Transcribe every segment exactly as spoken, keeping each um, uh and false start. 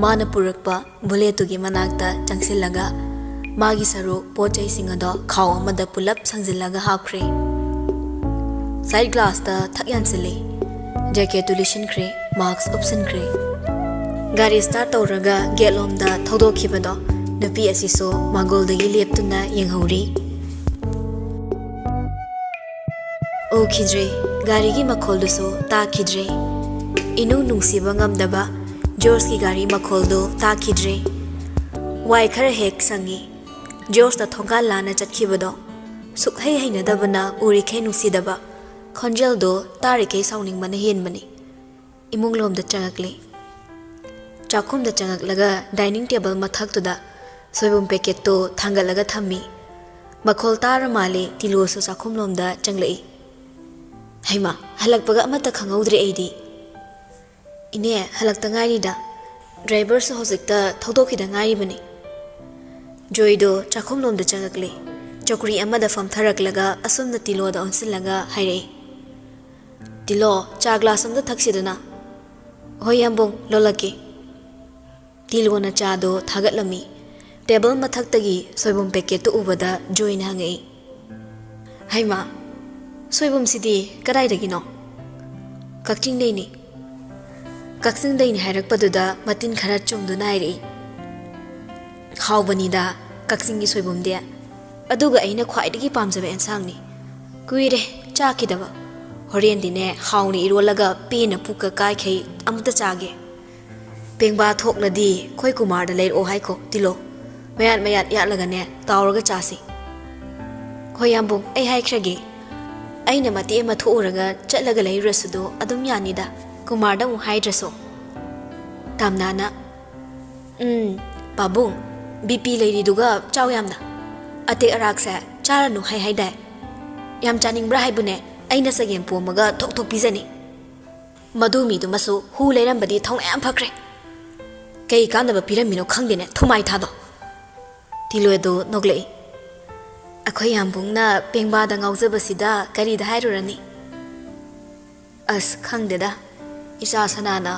ꯃꯥꯅ ꯄꯨꯔꯛꯄ ꯕꯨꯂꯦꯠꯇꯨꯒꯤ ꯃꯅꯥꯛꯇ ꯆꯪꯁꯤꯜꯂꯒ ꯃꯥꯒꯤ ꯁꯔꯨꯛ ꯄꯣꯠ ꯆꯩꯁꯤꯡ ꯑꯗꯣ ꯈꯥꯎ ꯑꯃꯗ ꯄꯨꯂꯞ ꯁꯪꯖꯤꯜꯂꯒ ꯍꯥꯞꯈ꯭ꯔꯦ꯫ ꯁꯥꯏꯠ ꯒ꯭ꯂꯥꯁꯇ ꯊꯛ ꯌꯥꯟꯁꯤꯜꯂꯦ꯫ ꯖꯦꯀꯦꯠꯇꯨ ꯂꯤꯠꯁꯤꯟꯈ꯭ꯔꯦ, ꯃꯥꯛꯁ ꯎꯞꯁꯤꯟꯈ꯭ꯔꯦ꯫ ꯒꯥꯔꯤ ꯁ꯭ꯇꯥꯔꯠ ꯇꯧꯔꯒ ꯒꯦꯠ ꯂꯣꯝꯗ ꯊꯧꯗꯣꯛꯈꯤꯕꯗꯣ ꯅꯨꯄꯤ ꯑꯁꯤꯁꯨ ꯃꯥꯡꯒꯣꯜꯗꯒꯤ ꯂꯦꯞꯇꯨꯅ ꯌꯦꯡꯍꯧꯔꯤ꯫ ꯎꯈꯤꯗ꯭ꯔꯦ꯫ ꯒꯥꯔꯤꯒꯤ ꯃꯈꯣꯜꯗꯨꯁꯨ ꯇꯥꯈꯤꯗ꯭ꯔꯦ꯫ ꯏꯅꯨꯡ ꯅꯨꯡꯁꯤꯕ ꯉꯝꯗꯕ ꯖꯣꯔꯖꯀꯤ ꯒꯥꯔꯤ ꯃꯈꯣꯜꯗꯨ ꯇꯥꯈꯤꯗ꯭ꯔꯦ꯫ ꯋꯥꯏ ꯈꯔ ꯍꯦꯛ ꯁꯪꯉꯤ꯫ ꯖꯣꯔꯖꯅ ꯊꯣꯡꯒꯥꯜ ꯂꯥꯟꯅ ꯆꯠꯈꯤꯕꯗꯣ ꯁꯨꯛꯍꯩ ꯍꯩꯅꯗꯕꯅ ꯎꯔꯤꯈꯩ ꯅꯨꯡꯁꯤꯗꯕ ꯈꯣꯟꯖꯦꯜꯗꯣ ꯇꯥꯔꯤꯈꯩ ꯁꯥꯎꯅꯤꯡꯕꯅ ꯍꯦꯟꯕꯅꯤ꯫ ꯏꯃꯨꯡꯂꯣꯝꯗ ꯆꯪꯉꯛꯂꯦ꯫ ꯆꯥꯛꯈꯨꯝꯗ ꯆꯪꯉꯛꯂꯒ ꯗꯥꯏꯅꯤꯡ ꯇꯦꯕꯜ ꯃꯊꯛꯇꯨꯗ ꯁꯣꯏꯕꯨꯝ ꯄꯦꯀꯦꯠꯇꯣ ꯊꯥꯡꯒꯠꯂꯒ ꯊꯝꯃꯤ꯫ ꯃꯈꯣꯜ ꯇꯥꯔ ꯃꯥꯜꯂꯦ ꯇꯤꯂꯣꯁꯨ ꯆꯥꯛꯈꯨꯝꯂꯣꯝꯗ ꯆꯪꯂꯛꯏ꯫ ꯍꯩꯃꯥ, ꯍꯜꯂꯛꯄꯒ ꯑꯃꯠꯇ ꯈꯪꯍꯧꯗ꯭ꯔꯦ ꯑꯩꯗꯤ꯫ "ꯏꯅꯦ, ꯍꯜꯂꯛꯇ ꯉꯥꯏꯔꯤꯗ꯫ ꯗ꯭ꯔꯥꯏꯚꯔꯁꯨ ꯍꯧꯖꯤꯛꯇ ꯊꯧꯗꯣꯛꯈꯤꯗ ꯉꯥꯏꯔꯤꯕꯅꯤ꯫" ꯖꯣꯏꯗꯣ ꯆꯥꯛꯈꯨꯝꯂꯣꯝꯗ ꯆꯪꯉꯛꯂꯦ꯫ ꯆꯧꯀ꯭ꯔꯤ ꯑꯃꯗ ꯐꯝꯊꯔꯛꯂꯒ ꯑꯁꯣꯝꯗ ꯇꯤꯂꯣꯗ ꯑꯣꯟꯁꯤꯜꯂꯒ ꯍꯥꯏꯔꯛꯏ, "ꯇꯤꯂꯣ, ꯆꯥ ꯒ꯭ꯂꯥꯁ ꯑꯝꯇ ꯊꯛꯁꯤꯗꯅ꯫" "ꯍꯣꯏ ꯌꯥꯝꯕꯨꯡ, ꯂꯣꯜꯂꯛꯀꯦ꯫" ꯇꯤꯂꯣꯅ ꯆꯥꯗꯣ ꯊꯥꯒꯠꯂꯝꯃꯤ꯫ ꯇꯦꯕꯜ ꯃꯊꯛꯇꯒꯤ ꯁꯣꯏꯕꯨꯝ ꯄꯦꯀꯦꯠꯇꯨ ꯎꯕꯗ ꯖꯣꯏꯅ ꯍꯪꯉꯛꯏ, "ꯍꯩꯃꯥ, ꯁꯣꯏꯕꯨꯝꯁꯤꯗꯤ ꯀꯗꯥꯏꯗꯒꯤꯅꯣ?" "ꯀꯛꯆꯤꯡꯗꯩꯅꯤ꯫" ꯀꯛꯆꯤꯡꯗꯩꯅꯤ ꯍꯥꯏꯔꯛꯄꯗꯨꯗ ꯃꯇꯤꯟ ꯈꯔ ꯆꯨꯝꯗꯨꯅ ꯍꯥꯏꯔꯛꯏ, "ꯍꯥꯎꯕꯅꯤꯗ ꯀꯛꯆꯤꯡꯒꯤ ꯁꯣꯏꯕꯨꯝꯗꯤ꯫ ꯑꯗꯨꯒ ꯑꯩꯅ ꯈ꯭ꯋꯥꯏꯗꯒꯤ ꯄꯥꯝꯖꯕ ꯑꯦꯟꯁꯥꯡꯅꯤ꯫ ꯀꯨꯏꯔꯦ ꯆꯥꯈꯤꯗꯕ꯫ ꯍꯣꯔꯦꯟꯗꯤꯅꯦ ꯍꯥꯎꯅ ꯏꯔꯣꯜꯂꯒ ꯄꯦꯟꯅ ꯄꯨꯛꯀ ꯀꯥꯏꯈꯩ ꯑꯃꯨꯛꯇ ꯆꯥꯒꯦ꯫ ꯄꯦꯡꯕꯥ ꯊꯣꯛꯂꯗꯤ ꯑꯩꯈꯣꯏ ꯀꯨꯃꯥꯔꯗ ꯂꯩꯔꯛꯑꯣ ꯍꯥꯏꯈꯣ ꯇꯤꯂꯣ꯫ ꯃꯌꯥꯠ ꯃꯌꯥꯠ ꯌꯥꯠꯂꯒꯅꯦ ꯇꯥꯎꯔꯒ ꯆꯥꯁꯤ꯫" "ꯍꯣꯏ ꯌꯥꯝꯕꯨꯡ, ꯑꯩ ꯍꯥꯏꯈ꯭ꯔꯒꯦ꯫ ꯑꯩꯅ ꯃꯇꯦꯛ ꯑꯃ ꯊꯣꯛꯎꯔꯒ ꯆꯠꯂꯒ ꯂꯩꯔꯨꯔꯁꯨꯗꯣ ꯑꯗꯨꯝ ꯌꯥꯅꯤꯗ, ꯀꯨꯃꯥꯔꯗ ꯑꯃꯨꯛ ꯍꯥꯏꯗ꯭ꯔꯁꯨ꯫" ꯇꯥꯝꯅꯥꯅ, "ꯎꯝ, ꯄꯥꯕꯨꯡ, ꯕꯤ ꯄꯤ ꯂꯩꯔꯤꯗꯨꯒ ꯆꯥꯎ ꯌꯥꯝꯅ꯫ ꯑꯇꯦꯛ ꯑꯔꯥꯛꯁꯦ ꯆꯥꯔꯅꯨ ꯍꯥꯏ ꯍꯥꯏꯗꯥꯏ? ꯌꯥꯝ ꯆꯥꯅꯤꯡꯕ꯭ꯔꯥ ꯍꯥꯏꯕꯨꯅꯦ? ꯑꯩꯅ ꯆꯒꯦꯝ ꯄꯣꯝꯃꯒ ꯊꯣꯛ ꯊꯣꯛ ꯄꯤꯖꯅꯤ꯫" "ꯃꯗꯨ ꯃꯤꯗꯨꯃꯁꯨ ꯍꯨ ꯂꯩꯔꯝꯕꯗꯤ ꯊꯧꯅꯥ ꯌꯥꯝ ꯐꯈ꯭ꯔꯦ꯫ ꯀꯩ ꯀꯥꯟꯅꯕ ꯄꯤꯔꯝꯃꯤꯅꯣ ꯈꯪꯗꯦꯅꯦ, ꯊꯨꯃꯥꯏ ꯊꯥꯗꯣ꯫" ꯇꯤꯂꯣꯗꯣ ꯅꯣꯛꯂꯛꯏ꯫ "ꯑꯩꯈꯣꯏ ꯌꯥꯝꯕꯨꯡꯅ ꯄꯦꯡꯕꯥꯗ ꯉꯥꯎꯖꯕꯁꯤꯗ ꯀꯔꯤꯗ ꯍꯥꯏꯔꯨꯔꯅꯤ?" "ꯑꯁ, ꯈꯪꯗꯦꯗ, ꯏꯆꯥ ꯁꯅꯥꯅ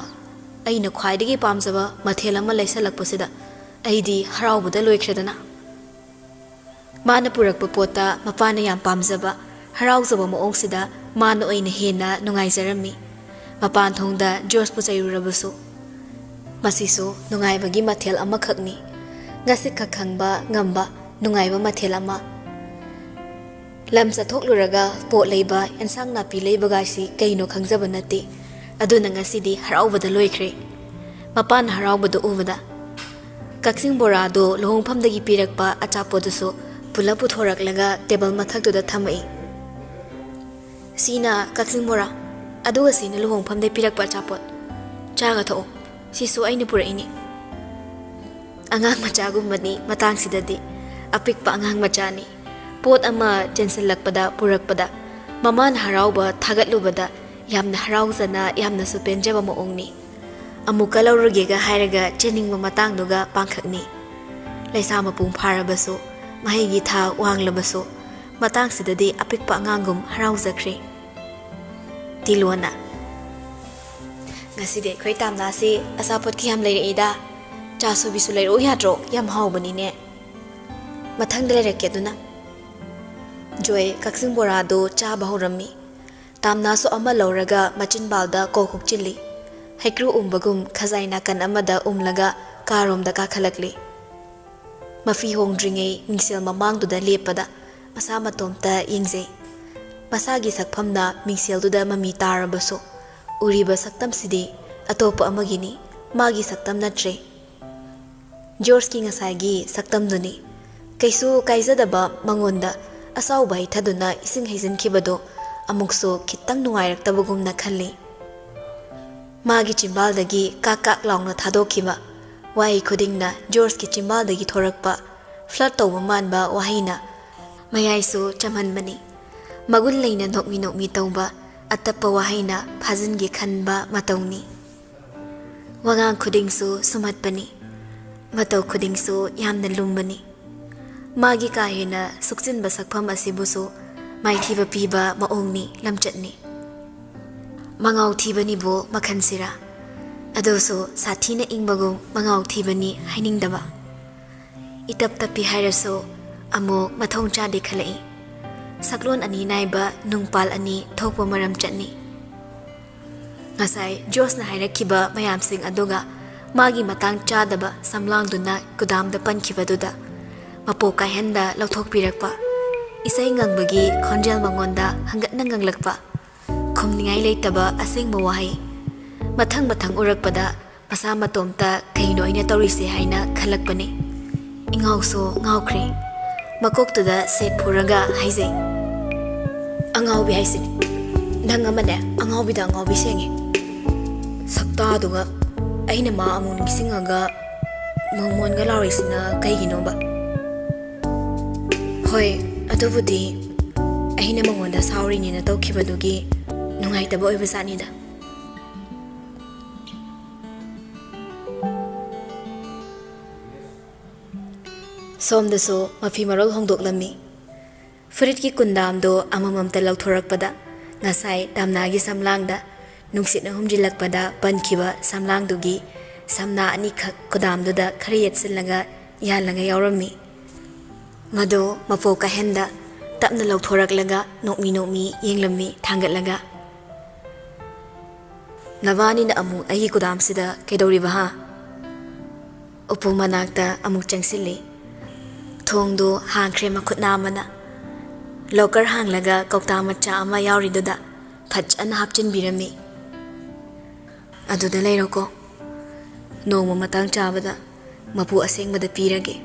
ꯑꯩꯅ ꯈ꯭ꯋꯥꯏꯗꯒꯤ ꯄꯥꯝꯖꯕ ꯃꯊꯦꯜ ꯑꯃ ꯂꯩꯁꯜꯂꯛꯄꯁꯤꯗ ꯑꯩꯗꯤ ꯍꯔꯥꯎꯕꯗ ꯂꯣꯏꯈ꯭ꯔꯦꯗꯅ꯫ ꯃꯥꯅ ꯄꯨꯔꯛꯄ ꯄꯣꯠꯇ ꯃꯄꯥꯅ ꯌꯥꯝ ꯄꯥꯝꯖꯕ, ꯍꯔꯥꯎꯖꯕ ꯃꯑꯣꯡꯁꯤꯗ ꯃꯥꯅ ꯑꯣꯏꯅ ꯍꯦꯟꯅ ꯅꯨꯡꯉꯥꯏꯖꯔꯝꯃꯤ꯫ ꯃꯄꯥꯟ ꯊꯣꯡꯗ ꯖꯣꯔꯖꯄꯨ ꯆꯩꯔꯨꯔꯕꯁꯨ꯫ ꯃꯁꯤꯁꯨ ꯅꯨꯡꯉꯥꯏꯕꯒꯤ ꯃꯊꯦꯜ ꯑꯃꯈꯛꯅꯤ꯫ ꯉꯁꯤꯈꯛ ꯈꯪꯕ ꯉꯝꯕ ꯅꯨꯡꯉꯥꯏꯕ ꯃꯊꯦꯜ ꯑꯃ꯫ ꯂꯝ ꯆꯠꯊꯣꯛꯂꯨꯔꯒ ꯄꯣꯠ ꯂꯩꯕ, ꯑꯦꯟꯁꯥꯡ ꯅꯥꯄꯤ ꯂꯩꯕꯒꯥꯏꯁꯤ ꯀꯩꯅꯣ ꯈꯪꯖꯕ ꯅꯠꯇꯦ꯫ ꯑꯗꯨꯅ ꯉꯁꯤꯗꯤ ꯍꯔꯥꯎꯕꯗ ꯂꯣꯏꯈ꯭ꯔꯦ꯫ ꯃꯄꯥꯟ ꯍꯔꯥꯎꯕꯗꯨ ꯎꯕꯗ꯫ ꯀꯛꯆꯤꯡ ꯕꯣꯔꯥꯗꯨ ꯂꯨꯍꯣꯡꯐꯝꯗꯒꯤ ꯄꯤꯔꯛꯄ ꯑꯆꯥꯄꯣꯠꯇꯨꯁꯨ ꯄꯨꯂꯞ ꯄꯨꯊꯣꯔꯛꯂꯒ ꯇꯦꯕꯜ ꯃꯊꯛꯇꯨꯗ ꯊꯝꯃꯛꯏ꯫ "ꯁꯤꯅ ꯀꯛꯆꯤꯡ ꯕꯣꯔꯥ, ꯑꯗꯨꯒ ꯁꯤꯅ ꯂꯨꯍꯣꯡꯐꯝꯗꯒꯤ ꯄꯤꯔꯛꯄ ꯑꯆꯥꯄꯣꯠ꯫ ꯆꯥꯒ ꯊꯛꯑꯣ꯫ ꯁꯤꯁꯨ ꯑꯩꯅ ꯄꯨꯔꯛꯏꯅꯤ꯫" ꯑꯉꯥꯡ ꯃꯆꯥꯒꯨꯝꯕꯅꯤ ꯃꯇꯥꯡꯁꯤꯗꯗꯤ꯫ ꯑꯄꯤꯛꯄ ꯑꯉꯥꯡ ꯃꯆꯥꯅꯤ꯫ ꯄꯣꯠ ꯑꯃ ꯆꯦꯟꯁꯤꯜꯂꯛꯄꯗ, ꯄꯨꯔꯛꯄꯗ, ꯃꯃꯥꯅ ꯍꯔꯥꯎꯕ ꯊꯥꯒꯠꯂꯨꯕꯗ ꯌꯥꯝꯅ ꯍꯔꯥꯎꯖꯅ, ꯌꯥꯝꯅꯁꯨ ꯄꯦꯟꯖꯕ ꯃꯑꯣꯡꯅꯤ꯫ ꯑꯃꯨꯛꯀ ꯂꯧꯔꯨꯒꯦꯒ ꯍꯥꯏꯔꯒ ꯆꯦꯟꯅꯤꯡꯕ ꯃꯇꯥꯡꯗꯨꯒ ꯄꯥꯡꯈꯛꯅꯤ꯫ ꯂꯩꯁꯥ ꯃꯄꯨꯡ ꯐꯥꯔꯕꯁꯨ, ꯃꯍꯩꯒꯤ ꯊꯥꯛ ꯋꯥꯡꯂꯕꯁꯨ, ꯃꯇꯥꯡꯁꯤꯗꯗꯤ ꯑꯄꯤꯛꯄ ꯑꯉꯥꯡꯒꯨꯝ ꯍꯔꯥꯎꯖꯈ꯭ꯔꯦ꯫ ꯇꯤꯂꯣꯅ, "ꯉꯁꯤꯗꯤ ꯑꯩꯈꯣꯏ ꯇꯥꯝꯅꯥꯁꯤ ꯑꯆꯥꯄꯣꯠ ꯀꯌꯥꯝ ꯂꯩꯔꯛꯏꯗ꯫ ꯆꯥ ꯁꯨꯕꯤꯁꯨ ꯂꯩꯔꯛꯎ ꯌꯥꯗ꯭ꯔꯣ? ꯌꯥꯝ ꯍꯥꯎꯕꯅꯤꯅꯦ꯫ ꯃꯊꯪꯗ ꯂꯩꯔꯛꯀꯦ ꯑꯗꯨꯅ꯫" ꯖꯣꯏ ꯀꯛꯆꯤꯡ ꯕꯣꯔꯥꯗꯨ ꯆꯥꯕ ꯍꯧꯔꯝꯃꯤ꯫ ꯇꯥꯝꯅꯥꯁꯨ ꯑꯃ ꯂꯧꯔꯒ ꯃꯆꯤꯟꯕꯥꯜꯗ ꯀꯣꯛ ꯍꯨꯛꯆꯤꯜꯂꯤ꯫ ꯍꯩꯀ꯭ꯔꯨ ꯎꯝꯕꯒꯨꯝ ꯈꯖꯥꯏ ꯅꯥꯀꯟ ꯑꯃꯗ ꯎꯝꯂꯒ ꯀꯥꯔꯣꯝꯗ ꯀꯥꯈꯠꯂꯛꯂꯤ꯫ ꯃꯐꯤ ꯍꯣꯡꯗ꯭ꯔꯤꯉꯩ ꯃꯤꯡꯁꯦꯜ ꯃꯃꯥꯡꯗꯨꯗ ꯂꯦꯞꯄꯗ ꯃꯁꯥ ꯃꯇꯣꯝꯇ ꯌꯦꯡꯖꯩ꯫ ꯃꯁꯥꯒꯤ ꯁꯛꯐꯝꯅ ꯃꯤꯡꯁꯦꯜꯗꯨꯗ ꯃꯃꯤ ꯇꯥꯔꯕꯁꯨ, ꯎꯔꯤꯕ ꯁꯛꯇꯝꯁꯤꯗꯤ ꯑꯇꯣꯞꯄ ꯑꯃꯒꯤꯅꯤ, ꯃꯥꯒꯤ ꯁꯛꯇꯝ ꯅꯠꯇ꯭ꯔꯦ꯫ ꯖꯣꯔꯖꯀꯤ ꯉꯁꯥꯏꯒꯤ ꯁꯛꯇꯝꯗꯨꯅꯤ꯫ ꯀꯩꯁꯨ ꯀꯥꯏꯖꯗꯕ ꯃꯉꯣꯟꯗ ꯑꯁꯥꯎꯕ ꯍꯩꯊꯗꯨꯅ ꯏꯁꯤꯡ ꯍꯩꯖꯤꯟꯈꯤꯕꯗꯨ ꯑꯃꯨꯛꯁꯨ ꯈꯤꯇꯪ ꯅꯨꯡꯉꯥꯏꯔꯛꯇꯕꯒꯨꯝꯅ ꯈꯜꯂꯤ꯫ ꯃꯥꯒꯤ ꯆꯤꯝꯕꯥꯜꯗꯒꯤ ꯀꯥꯛ ꯀꯥꯛ ꯂꯥꯎꯅ ꯊꯥꯗꯣꯛꯈꯤꯕ ꯋꯥꯍꯩ ꯈꯨꯗꯤꯡꯅ ꯖꯣꯔꯖꯀꯤ ꯆꯤꯝꯕꯥꯜꯗꯒꯤ ꯊꯣꯔꯛꯄ ꯐ꯭ꯂꯔꯠ ꯇꯧꯕ ꯃꯥꯟꯕ ꯋꯥꯍꯩꯅ ꯃꯌꯥꯏꯁꯨ ꯆꯝꯍꯟꯕꯅꯤ꯫ ꯃꯒꯨꯟ ꯂꯩꯅ ꯅꯣꯛꯃꯤ ꯅꯣꯛꯃꯤ ꯇꯧꯕ ꯑꯇꯞꯄ ꯋꯥꯍꯩꯅ ꯐꯥꯖꯤꯟꯒꯦ ꯈꯟꯕ ꯃꯇꯧꯅꯤ꯫ ꯋꯥꯉꯥꯡ ꯈꯨꯗꯤꯡꯁꯨ ꯁꯨꯝꯍꯠꯄꯅꯤ꯫ ꯃꯇꯧ ꯈꯨꯗꯤꯡꯁꯨ ꯌꯥꯝꯅ ꯂꯨꯝꯕꯅꯤ꯫ ꯃꯥꯒꯤ ꯀꯥ ꯍꯦꯟꯅ ꯁꯨꯛꯆꯤꯟꯕ ꯁꯛꯐꯝ ꯑꯁꯤꯕꯨꯁꯨ ꯃꯥꯏꯊꯤꯕ ꯄꯤꯕ ꯃꯑꯣꯡꯅꯤ, ꯂꯝꯆꯠꯅꯤ꯫ ꯃꯉꯥꯎ ꯊꯤꯕꯅꯤꯕꯨ ꯃꯈꯜꯁꯤꯔꯥ? ꯑꯗꯨꯁꯨ ꯁꯥꯊꯤꯅ ꯏꯪꯕꯒꯨꯝ ꯃꯉꯥꯎ ꯊꯤꯕꯅꯤ ꯍꯥꯏꯅꯤꯡꯗꯕ꯫ ꯏꯇꯞ ꯇꯞꯄꯤ ꯍꯥꯏꯔꯁꯨ ꯑꯃꯨꯛ ꯃꯊꯣꯡ ꯆꯥꯗꯦ ꯈꯜꯂꯛꯏ꯫ ꯁꯛꯂꯣꯟ ꯑꯅꯤ ꯅꯥꯏꯕ ꯅꯨꯡꯄꯥꯜ ꯑꯅꯤ ꯊꯣꯛꯄ ꯃꯔꯝ ꯆꯠꯅꯤ꯫ ꯉꯁꯥꯏ ꯖꯣꯁꯅ ꯍꯥꯏꯔꯛꯈꯤꯕ ꯃꯌꯥꯝꯁꯤꯡ ꯑꯗꯨꯒ ꯃꯥꯒꯤ ꯃꯇꯥꯡ ꯆꯥꯗꯕ ꯁꯝꯂꯥꯡꯗꯨꯅ ꯀꯨꯗꯥꯝꯗ ꯄꯟꯈꯤꯕꯗꯨꯗ ꯃꯄꯣꯛ ꯀꯥꯏꯍꯟꯗ ꯂꯧꯊꯣꯛꯄꯤꯔꯛꯄ꯫ ꯏꯁꯩ ꯉꯪꯕꯒꯤ ꯈꯣꯟꯖꯦꯜ ꯃꯉꯣꯟꯗ ꯍꯪꯒꯠꯅ ꯉꯪꯂꯛꯄ꯫ ꯈꯨꯝꯅꯤꯡꯉꯥꯏ ꯂꯩꯇꯕ ꯑꯁꯦꯡꯕ ꯋꯥꯍꯩ꯫ ꯃꯊꯪ ꯃꯊꯪ ꯎꯔꯛꯄꯗ ꯃꯁꯥ ꯃꯇꯣꯝꯇ ꯀꯩꯅꯣ ꯑꯩꯅ ꯇꯧꯔꯤꯁꯦ ꯍꯥꯏꯅ ꯈꯜꯂꯛꯄꯅꯤ꯫ ꯏꯉꯥꯎꯁꯨ ꯉꯥꯎꯈ꯭ꯔꯦ꯫ ꯃꯀꯣꯛꯇꯨꯗ ꯁꯦꯠ ꯐꯨꯔꯒ ꯍꯥꯏꯖꯩ, "ꯑꯉꯥꯎꯕꯤ ꯍꯥꯏꯁꯤꯅꯤ꯫ ꯅꯪ ꯑꯃꯅꯦ, ꯑꯉꯥꯎꯕꯤꯗ ꯑꯉꯥꯎꯕꯤ ꯁꯦꯡꯉꯦ꯫ ꯁꯛꯇꯥꯗꯨꯒ ꯑꯩꯅ ꯃꯥ ꯑꯃꯨꯛ ꯅꯤꯡꯁꯤꯡꯉꯒ ꯃꯣꯟ ꯃꯣꯟꯒ ꯂꯥꯎꯔꯤꯁꯤꯅ ꯀꯩꯒꯤꯅꯣꯕ?" "ꯍꯣꯏ, ꯑꯗꯨꯕꯨꯗꯤ ꯑꯩꯅ ꯃꯉꯣꯟꯗ ꯁꯥꯎꯔꯤꯅꯦꯅ ꯇꯧꯈꯤꯕꯗꯨꯒꯤ ꯅꯨꯡꯉꯥꯏꯇꯕ ꯑꯣꯏꯕꯖꯥꯠꯅꯤꯗ꯫" ꯁꯣꯝꯗꯁꯨ ꯃꯐꯤ ꯃꯔꯣꯜ ꯍꯣꯡꯗꯣꯛꯂꯝꯃꯤ꯫ ꯐꯨꯔꯤꯠꯀꯤ ꯀꯨꯟꯗꯥꯝꯗꯣ ꯑꯃꯃꯝꯇ ꯂꯧꯊꯣꯔꯛꯄꯗ ꯉꯁꯥꯏ ꯇꯝꯅꯥꯒꯤ ꯁꯝꯂꯥꯡꯗ ꯅꯨꯡꯁꯤꯠꯅ ꯍꯨꯝꯖꯤꯜꯂꯛꯄꯗ ꯄꯟꯈꯤꯕ ꯁꯝꯂꯥꯡꯗꯨꯒꯤ ꯁꯝꯅꯥ ꯑꯅꯤꯈꯛ ꯀꯨꯗꯥꯝꯗꯨꯗ ꯈꯔ ꯌꯦꯠꯁꯤꯜꯂꯒ ꯌꯥꯜꯂꯒ ꯌꯥꯎꯔꯝꯃꯤ꯫ ꯃꯗꯨ ꯃꯄꯣꯛ ꯀꯥꯏꯍꯟꯗ ꯇꯞꯅ ꯂꯧꯊꯣꯔꯛꯂꯒ ꯅꯣꯛꯃꯤ ꯅꯣꯛꯃꯤ ꯌꯦꯡꯂꯝꯃꯤ ꯊꯥꯡꯒꯠꯂꯒ꯫ "ꯅꯕꯥꯅꯤꯅ ꯑꯃꯨꯛ ꯑꯩꯒꯤ ꯀꯨꯗꯥꯝꯁꯤꯗ ꯀꯩꯗꯧꯔꯤꯕ ꯍꯥ?" ꯎꯄꯨ ꯃꯅꯥꯛꯇ ꯑꯃꯨꯛ ꯆꯪꯁꯤꯜꯂꯤ꯫ ꯊꯣꯡꯗꯨ ꯍꯥꯡꯈ꯭ꯔꯦ ꯃꯈꯨꯠ ꯅꯥꯝꯃꯅ꯫ ꯂꯣꯀꯔ ꯍꯥꯡꯂꯒ ꯀꯧꯇꯥ ꯃꯆꯥ ꯑꯃ ꯌꯥꯎꯔꯤꯗꯨꯗ ꯐꯖꯅ ꯍꯥꯞꯆꯤꯟꯕꯤꯔꯝꯃꯤ꯫ "ꯑꯗꯨꯗ ꯂꯩꯔꯣꯀꯣ꯫ ꯅꯣꯡꯃ ꯃꯇꯥꯡ ꯆꯥꯕꯗ ꯃꯄꯨ ꯑꯁꯦꯡꯕꯗ ꯄꯤꯔꯒꯦ꯫